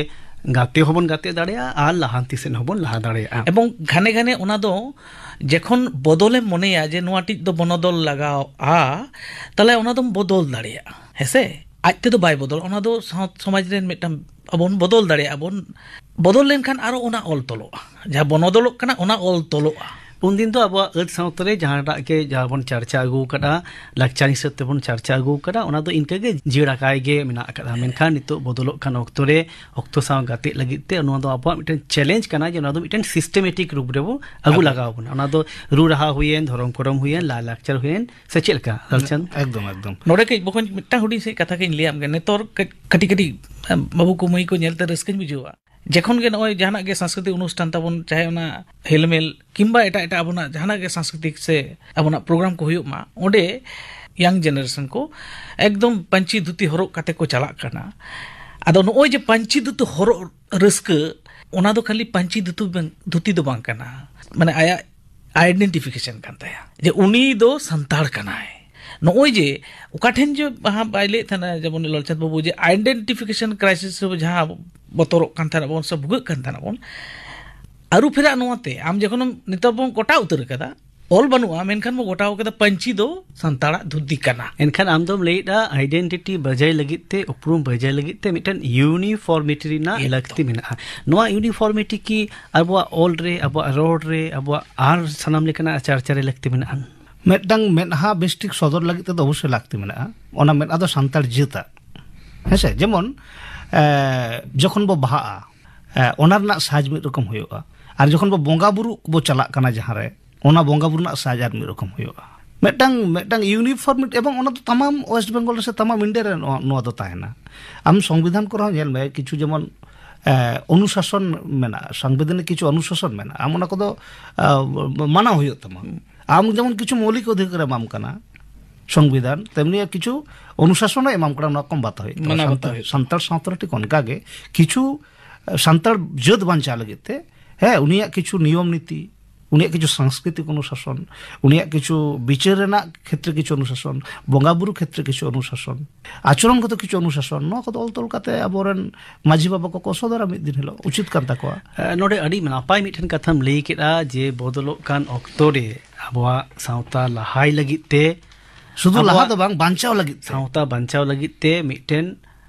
ᱜᱟᱛᱮ ᱦᱚᱸᱵᱚᱱ ᱜᱟᱛᱮ ᱫᱟᱲᱮᱭᱟᱜᱼᱟ ᱟᱨ ᱞᱟᱦᱟᱱᱛᱤ ᱥᱮᱫ ᱦᱚᱸᱵᱚᱱ ᱞᱟᱦᱟ ᱫᱟᱲᱮᱭᱟᱜᱼᱟ᱾ ᱮᱵᱚᱝ ᱜᱷᱟᱱᱮ ᱜᱷᱟᱱᱮ ᱚᱱᱟ ᱫᱚ ᱡᱮᱠᱷᱚᱱ ᱵᱚᱫᱚᱞᱮᱢ ᱢᱚᱱᱮᱭᱟ ᱡᱮ ᱱᱚᱣᱟ ᱴᱤᱡ ᱫᱚ ᱵᱚᱱᱚᱫᱚᱞ ᱞᱟᱜᱟᱣᱼᱟ, ᱛᱟᱦᱞᱮ ᱚᱱᱟ ᱫᱚᱢ ᱵᱚᱫᱚᱞ ᱫᱟᱲᱮᱭᱟᱜᱼᱟ, ᱦᱮᱸᱥᱮ? ᱟᱡ ᱛᱮᱫᱚ ᱵᱟᱭ ᱵᱚᱫᱚᱞ, ᱚᱱᱟ ᱫᱚ ᱥᱟᱶ-, ᱥᱚᱢᱟᱡᱽ ᱨᱮᱱ ᱢᱤᱫᱴᱟᱝ ᱟᱵᱚ ᱵᱚᱱ ᱵᱚᱫᱚᱞ ᱫᱟᱲᱮᱭᱟᱜᱼᱟ ᱵᱚᱱ᱾ ᱵᱚᱫᱚᱞ ᱞᱮᱱᱠᱷᱟᱱ ᱟᱨᱚ ᱚᱱᱟ ᱚᱞ ᱛᱚᱞᱚᱜᱼᱟ, ᱡᱟᱦᱟᱸ ᱵᱚᱱᱚᱫᱚᱞᱚᱜ ᱠᱟᱱᱟ ᱚᱱᱟ ᱚᱞ ᱛᱚᱞᱚᱜᱼᱟ᱾ ᱩᱱᱫᱤᱱ ᱫᱚ ᱟᱵᱚᱣᱟᱜ ᱟᱹᱛ ᱥᱟᱶᱛᱟ ᱨᱮ ᱡᱟᱦᱟᱸᱴᱟᱜ ᱜᱮ, ᱡᱟᱦᱟᱸ ᱵᱚᱱ ᱪᱟᱨᱪᱟ ᱟᱹᱜᱩ ᱟᱠᱟᱫᱼᱟ, ᱞᱟᱠᱪᱟᱨ ᱦᱤᱥᱟᱹᱵ ᱛᱮᱵᱚᱱ ᱪᱟᱨᱪᱟ ᱟᱹᱜᱩ ᱟᱠᱟᱫᱼᱟ, ᱚᱱᱟ ᱫᱚ ᱤᱱᱠᱟᱹ ᱜᱮ ᱡᱤᱭᱟᱹᱲ ᱟᱠᱟᱭ ᱜᱮ ᱢᱮᱱᱟᱜ ᱟᱠᱟᱫᱼᱟ᱾ ᱢᱮᱱᱠᱷᱟᱱ ᱱᱤᱛᱚᱜ ᱵᱚᱫᱚᱞᱚᱜ ᱠᱟᱱ ᱚᱠᱛᱚ ᱨᱮ, ᱚᱠᱛᱚ ᱥᱟᱶ ᱜᱟᱛᱮᱜ ᱞᱟᱹᱜᱤᱫ ᱛᱮ ᱱᱚᱣᱟ ᱫᱚ ᱟᱵᱚᱣᱟᱜ ᱢᱤᱫᱴᱮᱱ ᱪᱮᱞᱮᱧᱡᱽ ᱠᱟᱱᱟ ᱡᱮ ᱱᱚᱣᱟ ᱫᱚ ᱢᱤᱫᱴᱮᱱ ᱥᱤᱥᱴᱮᱢᱮᱴᱤᱠ ᱨᱩᱯ ᱨᱮᱵᱚ ᱟᱹᱜᱩ ᱟᱹᱜᱩ᱾ ᱞᱟᱜᱟᱣ ᱵᱚᱱᱟ᱾ ᱚᱱᱟ ᱫᱚ ᱨᱩ ᱨᱟᱦᱟ ᱦᱩᱭᱮᱱ, ᱫᱷᱚᱨᱚᱢ ᱠᱚᱨᱚᱢ ᱦᱩᱭᱮᱱ, ᱞᱟᱭ ᱞᱟᱠᱪᱟᱨ ᱦᱩᱭᱮᱱ, ᱥᱮ ᱪᱮᱫ ᱞᱮᱠᱟ, ᱞᱟᱞᱪᱟᱸᱫᱽ? ᱮᱠᱫᱚᱢ, ᱮᱠᱫᱚᱢ᱾ ᱱᱚᱰᱮ ᱠᱟᱹᱡ ᱵᱚᱠᱚᱧ ᱢᱤᱫᱴᱟᱝ ᱦᱩᱰᱤᱧ ᱥᱟᱺᱦᱤᱡ ᱠᱟᱛᱷᱟ ᱠᱟᱹᱡ ᱞᱟᱹᱭᱟᱢ ᱜᱮ᱾ ᱱᱮᱛᱟᱨ ᱠᱟᱹᱡ, ᱠᱟᱹᱴᱤᱡ ᱠᱟᱹᱴᱤᱡ, ᱮ, ᱵᱟᱹᱵᱩ ᱠᱚ ᱢᱟᱹᱭ ᱠᱚ ᱧᱮᱞᱛᱮ ᱨᱟᱹᱥᱠᱟᱹᱧ ᱵᱩᱡᱷᱟᱹᱣᱟ᱾ ᱡᱚᱠᱷᱚᱱ ᱜᱮ ᱱᱚᱜᱼᱚᱭ ᱡᱟᱦᱟᱱᱟᱜ ᱜᱮ ᱥᱟᱝᱥᱠᱨᱤᱛᱤᱠ ᱚᱱᱩᱥᱴᱷᱟᱱ ᱛᱟᱵᱚᱱ, ᱪᱟᱦᱮ ᱚᱱᱟ ᱦᱮᱞᱢᱮᱞ ᱠᱤᱝᱵᱟ ᱮᱴᱟᱜ ᱮᱴᱟᱜ ᱟᱵᱚᱱᱟᱜ ᱡᱟᱦᱟᱱᱟᱜ ᱜᱮ ᱥᱟᱝᱥᱠᱨᱤᱛᱤᱠ ᱥᱮ ᱟᱵᱚᱱᱟᱜ ᱯᱨᱳᱜᱨᱟᱢ ᱠᱚ ᱦᱩᱭᱩᱜ ᱢᱟ, ᱚᱸᱰᱮ ᱤᱭᱟᱝ ᱡᱮᱱᱟᱨᱮᱥᱚᱱ ᱠᱚ ᱮᱠᱫᱚᱢ ᱯᱟᱹᱧᱪᱤ ᱫᱷᱩᱛᱤ ᱦᱚᱨᱚᱜ ᱠᱟᱛᱮ ᱠᱚ ᱪᱟᱞᱟᱜ ᱠᱟᱱᱟ᱾ ᱟᱫᱚ ᱱᱚᱜᱼᱚᱭ ᱡᱮ ᱯᱟᱹᱧᱪᱤ ᱫᱷᱩᱛᱤ ᱦᱚᱨᱚᱜ ᱨᱟᱹᱥᱠᱟᱹ, ᱚᱱᱟ ᱫᱚ ᱠᱷᱟᱹᱞᱤ ᱯᱟᱹᱧᱪᱤ ᱫᱷᱩᱛᱤ ᱵᱟᱝ, ᱫᱷᱩᱛᱤ ᱫᱚ ᱵᱟᱝ ᱠᱟᱱᱟ, ᱢᱟᱱᱮ ᱟᱭᱟᱜ ᱟᱭᱰᱮᱱᱴᱤᱯᱷᱤᱠᱮᱥᱚᱱ ᱠᱟᱱ ᱛᱟᱭᱟ ᱡᱮ ᱩᱱᱤ ᱫᱚ ᱥᱟᱱᱛᱟᱲ ᱠᱟᱱᱟᱭ᱾ ᱱᱚᱜᱼᱚᱭ ᱡᱮ ᱚᱠᱟ ᱴᱷᱮᱱ ᱡᱮ ᱡᱟᱦᱟᱸ ᱵᱟᱭ ᱞᱟᱹᱭᱮᱫ ᱛᱟᱦᱮᱱᱟ, ᱡᱮᱢᱚᱱ ᱞᱟᱞᱪᱟᱸᱫᱽ ᱵᱟᱹᱵᱩ, ᱡᱮ ᱟᱭᱰᱮᱱᱴᱤᱯᱷᱤᱠᱮᱥᱚᱱ ᱠᱨᱟᱭᱥᱤᱥ ᱨᱮ ᱡᱟᱦᱟᱸ ᱵᱚᱛᱚᱨᱚᱜ ᱠᱟᱱ ᱛᱟᱦᱮᱱᱟ ᱵᱚᱱ ᱥᱮ ᱵᱷᱩᱜᱟᱹᱜ ᱠᱟᱱ ᱛᱟᱦᱮᱱᱟ ᱵᱚᱱ, ᱟᱹᱨᱩ ᱯᱷᱮᱨᱟᱜ ᱱᱚᱣᱟ ᱛᱮ, ᱟᱢ ᱡᱚᱠᱷᱚᱱᱮᱢ, ᱱᱮᱛᱟᱨ ᱵᱚᱱ ᱠᱚᱴᱟ ᱩᱛᱟᱹᱨ ᱠᱟᱫᱟ, ᱚᱞ ᱵᱟᱹᱱᱩᱜᱼᱟ, ᱢᱮᱱᱠᱷᱟᱱ ᱵᱚ ᱜᱚᱴᱟᱣ ᱠᱟᱫᱟ ᱯᱟᱹᱧᱪᱤ ᱫᱚ ᱥᱟᱱᱛᱟᱲᱟᱜ ᱫᱷᱩᱛᱤ ᱠᱟᱱᱟ᱾ ᱮᱱᱠᱷᱟᱱ ᱟᱢ ᱫᱚᱢ ᱞᱟᱹᱭᱮᱫᱼᱟ, ᱟᱭᱰᱮᱱᱴᱤᱴᱤ ᱵᱟᱡᱟᱭ ᱞᱟᱹᱜᱤᱫ ᱛᱮ, ᱩᱯᱨᱩᱢ ᱵᱟᱡᱟᱭ ᱞᱟᱹᱜᱤᱫ ᱛᱮ ᱢᱤᱫᱴᱮᱱ ᱤᱭᱩᱱᱤᱯᱷᱚᱨᱢᱤᱴᱤ ᱨᱮᱱᱟᱜ ᱮᱠᱫᱚᱢ᱾ ᱞᱟᱹᱠᱛᱤ ᱢᱮᱱᱟᱜᱼᱟ᱾ ᱱᱚᱣᱟ ᱤᱭᱩᱱᱤᱯᱷᱚᱨᱢᱤᱴᱤ ᱠᱤ ᱟᱵᱚᱣᱟᱜ ᱚᱞ ᱨᱮ, ᱟᱵᱚᱣᱟᱜ ᱨᱚᱲ ᱨᱮ, ᱟᱵᱚᱣᱟᱜ ᱟᱨ ᱥᱟᱱᱟᱢ ᱞᱮᱠᱟᱱᱟᱜ ᱪᱟᱨᱪᱟ ᱨᱮ ᱞᱟᱹᱠᱛᱤ ᱢᱮᱱᱟᱜᱼᱟ? ᱢᱤᱫᱴᱟᱝ ᱢᱮᱫᱦᱟ ᱵᱮᱥ ᱴᱷᱤᱠ ᱥᱚᱫᱚᱨ ᱞᱟᱹᱜᱤᱫ ᱛᱮᱫᱚ ᱚᱵᱚᱥᱥᱳᱭ ᱞᱟᱹᱠᱛᱤ ᱢᱮᱱᱟᱜᱼᱟ᱾ ᱚᱱᱟ ᱢᱮᱫᱦᱟ ᱫᱚ ᱥᱟᱱᱛᱟᱲ ᱡᱟᱹᱛᱟᱜ᱾ ᱦᱮᱸᱥᱮ? ᱡᱮᱢᱚᱱ, ᱮ, ᱡᱚᱠᱷᱚᱱ ᱵᱚ ᱵᱟᱦᱟᱜᱼᱟ, ᱮ, ᱚᱱᱟ ᱨᱮᱱᱟᱜ ᱥᱟᱡᱽ ᱢᱤᱫ ᱨᱚᱠᱚᱢ ᱦᱩᱭᱩᱜᱼᱟ᱾ ᱟᱨ ᱡᱚᱠᱷᱚᱱ ᱵᱚ ᱵᱚᱸᱜᱟ ᱵᱩᱨᱩ ᱵᱚ ᱪᱟᱞᱟᱜ ᱠᱟᱱᱟ ᱡᱟᱦᱟᱸ ᱨᱮ, ᱚᱱᱟ ᱵᱚᱸᱜᱟ ᱵᱩᱨᱩ ᱨᱮᱱᱟᱜ ᱥᱟᱡᱽ ᱟᱨ ᱢᱤᱫ ᱨᱚᱠᱚᱢ ᱦᱩᱭᱩᱜᱼᱟ᱾ ᱢᱤᱫᱴᱟᱝ, ᱢᱤᱫᱴᱟᱝ ᱤᱭᱩᱱᱤᱯᱷᱚᱨᱢᱤᱴ, ᱮᱵᱚᱝ ᱚᱱᱟ ᱫᱚ ᱛᱟᱢᱟᱢ ᱳᱭᱮᱥᱴ ᱵᱮᱝᱜᱚᱞ ᱨᱮ ᱥᱮ ᱛᱟᱢᱟᱢ ᱤᱱᱰᱤᱭᱟ ᱨᱮ ᱱᱚᱣᱟ, ᱱᱚᱣᱟ ᱫᱚ ᱛᱟᱦᱮᱱᱟ᱾ ᱟᱢ ᱥᱚᱝᱵᱤᱫᱷᱟᱱ ᱠᱚᱨᱮ ᱦᱚᱸ ᱧᱮᱞ ᱢᱮ, ᱠᱤᱪᱷᱩ ᱡᱮᱢᱚᱱ, ᱮ, ᱚᱱᱩᱥᱟᱥᱚᱱ ᱢᱮᱱᱟᱜᱼᱟ, ᱥᱚᱝᱵᱤᱫᱷᱟᱱ ᱨᱮ ᱠᱤᱪᱷᱩ ᱚᱱᱩᱥᱟᱥᱚᱱ ᱢᱮᱱᱟᱜᱼᱟ, ᱟᱢ ᱚᱱᱟ ᱠᱚᱫᱚ, ᱟ, ᱢᱟᱱᱟᱣ ᱦᱩᱭᱩᱜ ᱛᱟᱢᱟ᱾ ᱟᱢ ᱡᱮᱢᱚᱱ ᱠᱤᱪᱷᱩ ᱢᱳᱣᱞᱤᱠ ᱚᱫᱷᱤᱠᱟᱨ ᱮᱢᱟᱢ ᱠᱟᱱᱟ ᱥᱚᱝᱵᱤᱫᱷᱟᱱ, ᱛᱮᱢᱱᱤ ᱠᱤᱪᱷᱩ ᱚᱱᱩᱥᱟᱥᱚᱱ ᱮ ᱮᱢᱟᱢ ᱠᱟᱱᱟ, ᱚᱱᱟ ᱠᱚᱢ ᱵᱟᱛᱟᱣ ᱦᱩᱭᱩᱜ ᱛᱟᱢᱟ᱾ ᱢᱟᱱᱟᱣ ᱵᱟᱛᱟᱣ ᱥᱟᱱᱛᱟᱲ, ᱦᱩᱭᱩᱜ ᱛᱟᱢᱟ᱾ ᱥᱟᱱᱛᱟᱲ ᱥᱟᱶᱛᱟ ᱨᱮ ᱴᱷᱤᱠ ᱚᱱᱠᱟ ᱜᱮ ᱠᱤᱪᱷᱩ, ᱟ, ᱥᱟᱱᱛᱟᱲ ᱡᱟᱹᱛ ᱵᱟᱧᱪᱟᱣ ᱞᱟᱹᱜᱤᱫ ᱛᱮ, ᱦᱮᱸ, ᱩᱱᱤᱭᱟᱜ ᱠᱤᱪᱷᱩ ᱱᱤᱭᱚᱢ ᱱᱤᱛᱤ, ᱩᱱᱤᱭᱟᱜ ᱠᱤᱪᱷᱩ ᱥᱟᱝᱥᱠᱨᱤᱛᱤᱠ ᱚᱱᱩᱥᱟᱥᱚᱱ, ᱩᱱᱤᱭᱟᱜ ᱠᱤᱪᱷᱩ ᱵᱤᱪᱟᱹᱨ ᱨᱮᱱᱟᱜ ᱠᱷᱮᱛᱨᱮ ᱠᱤᱪᱷᱩ ᱚᱱᱩᱥᱟᱥᱚᱱ, ᱵᱚᱸᱜᱟ ᱵᱩᱨᱩ ᱠᱷᱮᱛᱨᱮ ᱠᱤᱪᱷᱩ ᱚᱱᱩᱥᱟᱥᱚᱱ, ᱟᱪᱚᱨᱚᱱ ᱜᱚᱛᱚ ᱠᱤᱪᱷᱩ ᱚᱱᱩᱥᱟᱥᱚᱱ, ᱱᱚᱣᱟ ᱠᱚᱫᱚ ᱚᱞ ᱛᱚᱞ ᱠᱟᱛᱮ ᱟᱵᱚᱨᱮᱱ ᱢᱟᱹᱡᱷᱤ ᱵᱟᱵᱟ ᱠᱚᱠᱚ ᱥᱚᱫᱚᱨᱟ ᱢᱤᱫ ᱫᱤᱱ ᱦᱤᱞᱳᱜ, ᱩᱪᱤᱛ ᱠᱟᱱ ᱛᱟᱠᱚᱣᱟ᱾ ᱮ, ᱱᱚᱰᱮ ᱟᱹᱰᱤ ᱱᱟᱯᱟᱭ ᱢᱤᱫᱴᱮᱱ ᱠᱟᱛᱷᱟᱢ ᱞᱟᱹᱭ ᱠᱮᱫᱼᱟ ᱡᱮ ᱵᱚᱫᱚᱞᱚᱜ ᱠᱟᱱ ᱚᱠᱛᱚ ᱨᱮ ᱟᱵᱚᱣᱟᱜ ᱥᱟᱶᱛᱟ ᱞᱟᱦᱟᱭ ᱞᱟᱹᱜᱤᱫ ᱛᱮ, ᱥᱩᱫᱷᱩ ᱞᱟᱦᱟ ᱟᱵᱚᱣᱟᱜ ᱫᱚ ᱵᱟᱝ, ᱵᱟᱧᱪᱟᱣ ᱞᱟᱹᱜᱤᱫ ᱛᱮ᱾ ᱥᱟᱶᱛᱟ ᱵᱟᱧᱪᱟᱣ ᱞᱟᱹᱜᱤᱫ ᱛᱮ ᱢᱤᱫᱴᱮᱱ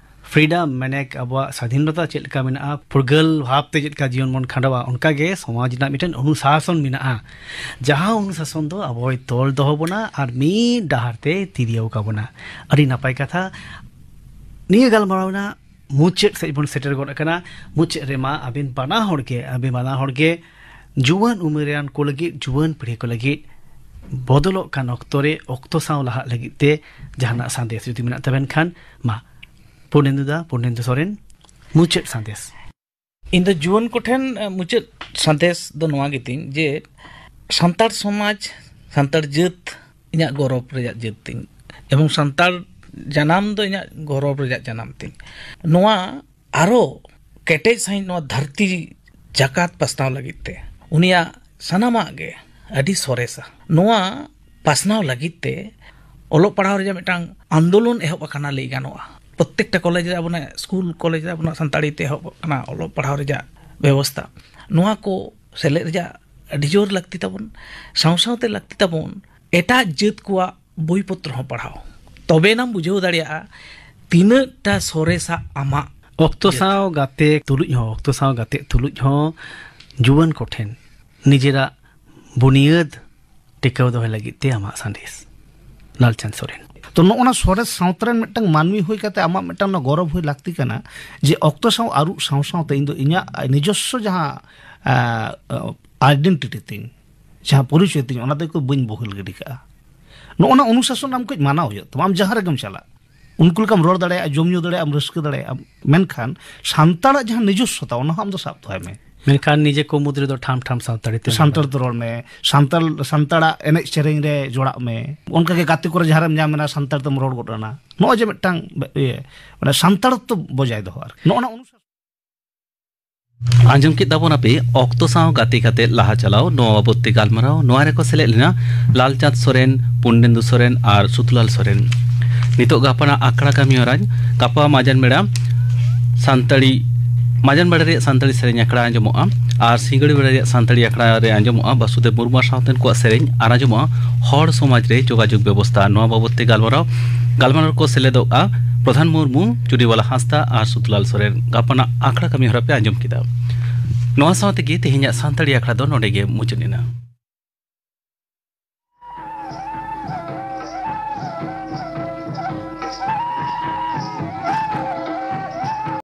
ᱯᱷᱨᱤᱰᱚᱢ, ᱢᱟᱱᱮ ᱟᱵᱚᱣᱟᱜ ᱥᱟᱫᱷᱤᱱᱚᱛᱟ ᱪᱮᱫ ᱞᱮᱠᱟ ᱢᱮᱱᱟᱜᱼᱟ, ᱯᱷᱩᱨᱜᱟᱹᱞ ᱵᱷᱟᱵᱽ ᱛᱮ ᱪᱮᱫ ᱞᱮᱠᱟ ᱡᱤᱭᱚᱱ ᱵᱚᱱ ᱠᱷᱟᱸᱰᱟᱣᱟ, ᱚᱱᱠᱟ ᱜᱮ ᱥᱚᱢᱟᱡᱽ ᱨᱮᱱᱟᱜ ᱢᱤᱫᱴᱮᱱ ᱚᱱᱩᱥᱟᱥᱚᱱ ᱢᱮᱱᱟᱜᱼᱟ᱾ ᱡᱟᱦᱟᱸ ᱚᱱᱩᱥᱟᱥᱚᱱ ᱫᱚ ᱟᱵᱚᱭ ᱛᱚᱞ ᱫᱚᱦᱚ ᱵᱚᱱᱟ ᱟᱨ ᱢᱤᱫ ᱰᱟᱦᱟᱨ ᱛᱮ ᱛᱤᱨᱭᱟᱹᱣ ᱠᱟᱵᱚᱱᱟ᱾ ᱟᱹᱰᱤ ᱱᱟᱯᱟᱭ ᱠᱟᱛᱷᱟ᱾ ᱱᱤᱭᱟᱹ ᱜᱟᱞᱢᱟᱨᱟᱣ ᱨᱮᱱᱟᱜ ᱢᱩᱪᱟᱹᱫ ᱥᱮᱫ ᱵᱚᱱ ᱥᱮᱴᱮᱨ ᱜᱚᱫ ᱟᱠᱟᱱᱟ᱾ ᱢᱩᱪᱟᱹᱫ ᱨᱮᱢᱟ ᱟᱹᱵᱤᱱ ᱵᱟᱱᱟ ᱦᱚᱲ ᱜᱮ, ᱟᱹᱵᱤᱱ ᱵᱟᱱᱟ ᱦᱚᱲ ᱜᱮ ᱡᱩᱣᱟᱹᱱ ᱩᱢᱮᱨᱟᱱ ᱠᱚ ᱞᱟᱹᱜᱤᱫ, ᱡᱩᱣᱟᱹᱱ ᱯᱤᱲᱦᱤ ᱠᱚ ᱞᱟᱹᱜᱤᱫ ᱵᱚᱫᱚᱞᱚᱜ ᱠᱟᱱ ᱚᱠᱛᱚ ᱨᱮ ᱚᱠᱛᱚ ᱥᱟᱶ ᱞᱟᱦᱟᱜ ᱞᱟᱹᱜᱤᱫ ᱛᱮ ᱡᱟᱦᱟᱱᱟᱜ ᱥᱟᱸᱫᱮᱥ ᱡᱩᱫᱤ ᱢᱮᱱᱟᱜ ᱛᱟᱵᱮᱱ ᱠᱷᱟᱱ, ᱢᱟ, ᱯᱩᱨᱱᱮᱱᱫᱩ ᱫᱟ, ᱯᱩᱨᱱᱮᱱᱫᱩ ᱥᱚᱨᱮᱱ, ᱢᱩᱪᱟᱹᱫ ᱥᱟᱸᱫᱮᱥ᱾ ᱤᱧ ᱫᱚ ᱡᱩᱣᱟᱹᱱ ᱠᱚᱴᱷᱮᱱ, ᱮ, ᱢᱩᱪᱟᱹᱫ ᱥᱟᱸᱫᱮᱥ ᱫᱚ ᱱᱚᱣᱟ ᱜᱮᱛᱤᱧ ᱡᱮ ᱥᱟᱱᱛᱟᱲ ᱥᱚᱢᱟᱡᱽ, ᱥᱟᱱᱛᱟᱲ ᱡᱟᱹᱛ ᱤᱧᱟᱹᱜ ᱜᱚᱨᱚᱵᱽ ᱨᱮᱭᱟᱜ ᱡᱟᱹᱛ ᱛᱤᱧ, ᱮᱵᱚᱝ ᱥᱟᱱᱛᱟᱲ ᱡᱟᱱᱟᱢ ᱫᱚ ᱤᱧᱟᱹᱜ ᱜᱚᱨᱚᱵᱽ ᱨᱮᱭᱟᱜ ᱡᱟᱱᱟᱢ ᱛᱤᱧ᱾ ᱱᱚᱣᱟ ᱟᱨᱚ ᱠᱮᱴᱮᱡ ᱥᱟᱺᱦᱤᱡ ᱱᱚᱣᱟ ᱫᱷᱟᱹᱨᱛᱤ ᱡᱟᱠᱟᱛ ᱯᱟᱥᱱᱟᱣ ᱞᱟᱹᱜᱤᱫ ᱛᱮ ᱩᱱᱤᱭᱟᱜ ᱥᱟᱱᱟᱢᱟᱜ ᱜᱮ ᱟᱹᱰᱤ ᱥᱚᱨᱮᱥᱟ᱾ ᱱᱚᱣᱟ ᱯᱟᱥᱱᱟᱣ ᱞᱟᱹᱜᱤᱫ ᱛᱮ ᱚᱞᱚᱜ ᱯᱟᱲᱦᱟᱣ ᱨᱮᱭᱟᱜ ᱢᱤᱫᱴᱟᱝ ᱟᱱᱫᱳᱞᱚᱱ ᱮᱦᱚᱵ ᱟᱠᱟᱱᱟ ᱞᱟᱹᱭ ᱜᱟᱱᱚᱜᱼᱟ᱾ ᱯᱨᱚᱛᱛᱮᱠᱴᱟ ᱠᱚᱞᱮᱡᱽ ᱨᱮ ᱟᱵᱚᱱᱟᱜ ᱥᱠᱩᱞ ᱠᱚᱞᱮᱡᱽ ᱨᱮ ᱟᱵᱚᱱᱟᱜ ᱥᱟᱱᱛᱟᱲᱤ ᱛᱮ ᱮᱦᱚᱵ ᱟᱠᱟᱱᱟ ᱚᱞᱚᱜ ᱯᱟᱲᱦᱟᱣ ᱨᱮᱭᱟᱜ ᱵᱮᱵᱚᱥᱛᱷᱟ᱾ ᱱᱚᱣᱟ ᱠᱚ ᱥᱮᱞᱮᱫ ᱨᱮᱭᱟᱜ ᱟᱹᱰᱤ ᱡᱳᱨ ᱞᱟᱹᱠᱛᱤ ᱛᱟᱵᱚᱱ᱾ ᱥᱟᱶ ᱥᱟᱶᱛᱮ ᱞᱟᱹᱠᱛᱤ ᱛᱟᱵᱚᱱ ᱮᱴᱟᱜ ᱡᱟᱹᱛ ᱠᱚᱣᱟᱜ ᱵᱳᱭ ᱯᱚᱛᱨᱚ ᱦᱚᱸ ᱯᱟᱲᱦᱟᱣ᱾ ᱛᱚᱵᱮ ᱮᱱᱟᱢ ᱵᱩᱡᱷᱟᱹᱣ ᱫᱟᱲᱮᱭᱟᱜᱼᱟ ᱛᱤᱱᱟᱹᱜ ᱴᱟ ᱥᱚᱨᱮᱥᱟ ᱟᱢᱟᱜ ᱚᱠᱛᱚ ᱡᱟᱹᱛ᱾ ᱥᱟᱶ ᱜᱟᱛᱮ ᱛᱩᱞᱩᱡ ᱦᱚᱸ, ᱚᱠᱛᱚ ᱥᱟᱶ ᱜᱟᱛᱮ ᱛᱩᱞᱩᱡ ᱦᱚᱸ ᱡᱩᱣᱟᱹᱱ ᱠᱚᱴᱷᱮᱱ ᱱᱤᱡᱮᱨᱟᱜ ᱵᱩᱱᱤᱭᱟᱹᱫ ᱴᱤᱠᱟᱹᱣ ᱫᱚᱦᱚᱭ ᱞᱟᱹᱜᱤᱫ ᱛᱮ ᱟᱢᱟᱜ ᱥᱟᱸᱫᱮᱥ, ᱞᱟᱞᱪᱟᱸᱫᱽ ᱥᱚᱨᱮᱱ᱾ ᱛᱚ, ᱱᱚᱜᱼᱚ ᱱᱟ ᱥᱚᱨᱮᱥ ᱥᱟᱶᱛᱟ ᱨᱮᱱ ᱢᱤᱫᱴᱟᱝ ᱢᱟᱹᱱᱢᱤ ᱦᱩᱭ ᱠᱟᱛᱮ ᱟᱢᱟᱜ ᱢᱤᱫᱴᱟᱝ ᱚᱱᱟ ᱜᱚᱨᱚᱵᱽ ᱦᱩᱭ ᱞᱟᱹᱠᱛᱤ ᱠᱟᱱᱟ ᱡᱮ ᱚᱠᱛᱚ ᱥᱟᱶ ᱟᱹᱨᱩ ᱥᱟᱶ ᱥᱟᱶᱛᱮ ᱤᱧ ᱫᱚ ᱤᱧᱟᱹᱜ ᱱᱤᱡᱚᱥᱥᱚ ᱡᱟᱦᱟᱸ, ᱟ, ᱟᱭᱰᱮᱱᱴᱤᱴᱤ ᱛᱤᱧ, ᱡᱟᱦᱟᱸ ᱯᱚᱨᱤᱪᱚᱭ ᱛᱤᱧ, ᱚᱱᱟ ᱫᱚ ᱠᱚ ᱵᱟᱹᱧ ᱵᱚᱦᱮᱞ ᱜᱤᱰᱤ ᱠᱟᱜᱼᱟ᱾ ᱱᱚᱜᱼᱚ ᱱᱟ ᱚᱱᱩᱥᱟᱥᱚᱱ ᱟᱢ ᱠᱟᱹᱡ ᱢᱟᱱᱟᱣ ᱦᱩᱭᱩᱜ ᱛᱟᱢᱟ, ᱟᱢ ᱡᱟᱦᱟᱸ ᱨᱮᱜᱮᱢ ᱪᱟᱞᱟᱜ᱾ ᱩᱱᱠᱩ ᱞᱮᱠᱟᱢ ᱨᱚᱲ ᱫᱟᱲᱮᱭᱟᱜᱼᱟ, ᱡᱚᱢ ᱧᱩ ᱫᱟᱲᱮᱭᱟᱜᱼᱟ, ᱨᱟᱹᱥᱠᱟᱹ ᱫᱟᱲᱮᱭᱟᱜᱼᱟ, ᱢᱮᱱᱠᱷᱟᱱ ᱥᱟᱱᱛᱟᱲᱟᱜ ᱡᱟᱦᱟᱸ ᱱᱤᱡᱚᱥᱥᱚᱛᱟ, ᱚᱱᱟ ᱦᱚᱸ ᱟᱢ ᱫᱚ ᱥᱟᱵ ᱫᱚᱦᱚᱭ ᱢᱮ᱾ ᱢᱮᱱᱠᱷᱟᱱ ᱱᱤᱡᱮ ᱠᱚ ᱢᱩᱫᱽ ᱨᱮᱫᱚ ᱴᱷᱟᱢ ᱴᱷᱟᱢ ᱥᱟᱱᱛᱟᱲᱤ ᱛᱮ ᱥᱟᱱᱛᱟᱲ ᱛᱮ ᱨᱚᱲ ᱢᱮ, ᱥᱟᱱᱛᱟᱲ, ᱥᱟᱱᱛᱟᱲᱟᱜ ᱮᱱᱮᱡ ᱥᱮᱨᱮᱧ ᱨᱮ ᱡᱚᱲᱟᱜ ᱢᱮ᱾ ᱚᱱᱠᱟᱜᱮ ᱜᱟᱛᱮ ᱠᱚᱨᱮ ᱡᱟᱦᱟᱸ ᱨᱮᱢ ᱧᱟᱢ ᱮᱱᱟ, ᱥᱟᱱᱛᱟᱲ ᱛᱮᱢ ᱨᱚᱲ ᱜᱚᱫ ᱮᱱᱟ᱾ ᱱᱚᱜᱼᱚᱭ ᱡᱮ ᱢᱤᱫᱴᱟᱝ ᱤᱭᱟᱹ, ᱢᱟᱱᱮ ᱥᱟᱱᱛᱟᱲᱛᱚ ᱵᱚᱡᱟᱭ ᱫᱚᱦᱚ ᱟᱨᱠᱤ᱾ ᱱᱚᱜᱼᱚ ᱱᱟ ᱚᱱᱩᱥᱟᱥᱚᱱ᱾ ᱟᱸᱡᱚᱢ ᱠᱮᱫ ᱛᱟᱵᱚᱱᱟᱯᱮ ᱚᱠᱛᱚ ᱥᱟᱶ ᱜᱟᱛᱮ ᱠᱟᱛᱮ ᱞᱟᱦᱟ ᱪᱟᱞᱟᱣ, ᱱᱚᱣᱟ ᱵᱟᱵᱚᱫ ᱛᱮ ᱜᱟᱞᱢᱟᱨᱟᱣ᱾ ᱱᱚᱣᱟ ᱨᱮᱠᱚ ᱥᱮᱞᱮᱫ ᱞᱮᱱᱟ ᱞᱟᱞᱪᱟᱸᱫᱽ ᱥᱚᱨᱮᱱ, ᱯᱩᱨᱱᱮᱱᱫᱩ ᱥᱚᱨᱮᱱ ᱟᱨ ᱥᱩᱛᱩᱞᱟᱞ ᱥᱚᱨᱮᱱ᱾ ᱱᱤᱛᱚᱜ ᱜᱟᱯᱟᱱᱟᱜ ᱟᱠᱷᱲᱟ ᱠᱟᱹᱢᱤ ᱦᱚᱨᱟ᱾ ᱜᱟᱯᱟ ᱢᱟᱡᱟᱱ ᱵᱮᱲᱟ ᱥᱟᱱᱛᱟᱲᱤ, ᱢᱟᱡᱟᱱ ᱵᱮᱲᱟ ᱨᱮᱭᱟᱜ ᱥᱟᱱᱛᱟᱲᱤ ᱥᱮᱨᱮᱧ ᱟᱠᱷᱲᱟ ᱟᱸᱡᱚᱢᱚᱜᱼᱟ ᱟᱨ ᱥᱤᱸᱜᱟᱹᱲ ᱵᱮᱲᱟ ᱨᱮᱭᱟᱜ ᱥᱟᱱᱛᱟᱲᱤ ᱟᱠᱷᱲᱟ ᱨᱮ ᱟᱸᱡᱚᱢᱚᱜᱼᱟ ᱵᱟᱥᱩᱫᱮᱵ ᱢᱩᱨᱢᱩ ᱥᱟᱶᱛᱮᱱ ᱠᱚᱣᱟᱜ ᱥᱮᱨᱮᱧ ᱟᱨ ᱟᱸᱡᱚᱢᱚᱜᱼᱟ ᱦᱚᱲ ᱥᱚᱢᱟᱡᱽ ᱨᱮ ᱡᱳᱜᱟᱡᱳᱜᱽ ᱵᱮᱵᱚᱥᱛᱷᱟ᱾ ᱱᱚᱣᱟ ᱵᱟᱵᱚᱫ ᱛᱮ ᱜᱟᱞᱢᱟᱨᱟᱣ, ᱜᱟᱞᱢᱟᱨᱟᱣ ᱨᱮᱠᱚ ᱥᱮᱞᱮᱫᱚᱜᱼᱟ ᱯᱨᱚᱫᱷᱟᱱ ᱢᱩᱨᱢᱩ, ᱪᱩᱰᱤᱵᱟᱞᱟ ᱦᱟᱸᱥᱫᱟ ᱟᱨ ᱥᱩᱛᱩᱞᱟᱞ ᱥᱚᱨᱮᱱ᱾ ᱜᱟᱯᱟᱱᱟᱜ ᱟᱠᱷᱲᱟ ᱠᱟᱹᱢᱤ ᱦᱚᱨᱟ ᱯᱮ ᱟᱸᱡᱚᱢ ᱠᱮᱫᱟ᱾ ᱱᱚᱣᱟ ᱥᱟᱶ ᱛᱮᱜᱮ ᱛᱮᱦᱮᱧᱟᱜ ᱥᱟᱱᱛᱟᱲᱤ ᱟᱠᱷᱲᱟ ᱫᱚ ᱱᱚᱰᱮ ᱜᱮ ᱢᱩᱪᱟᱹᱫ ᱮᱱᱟ᱾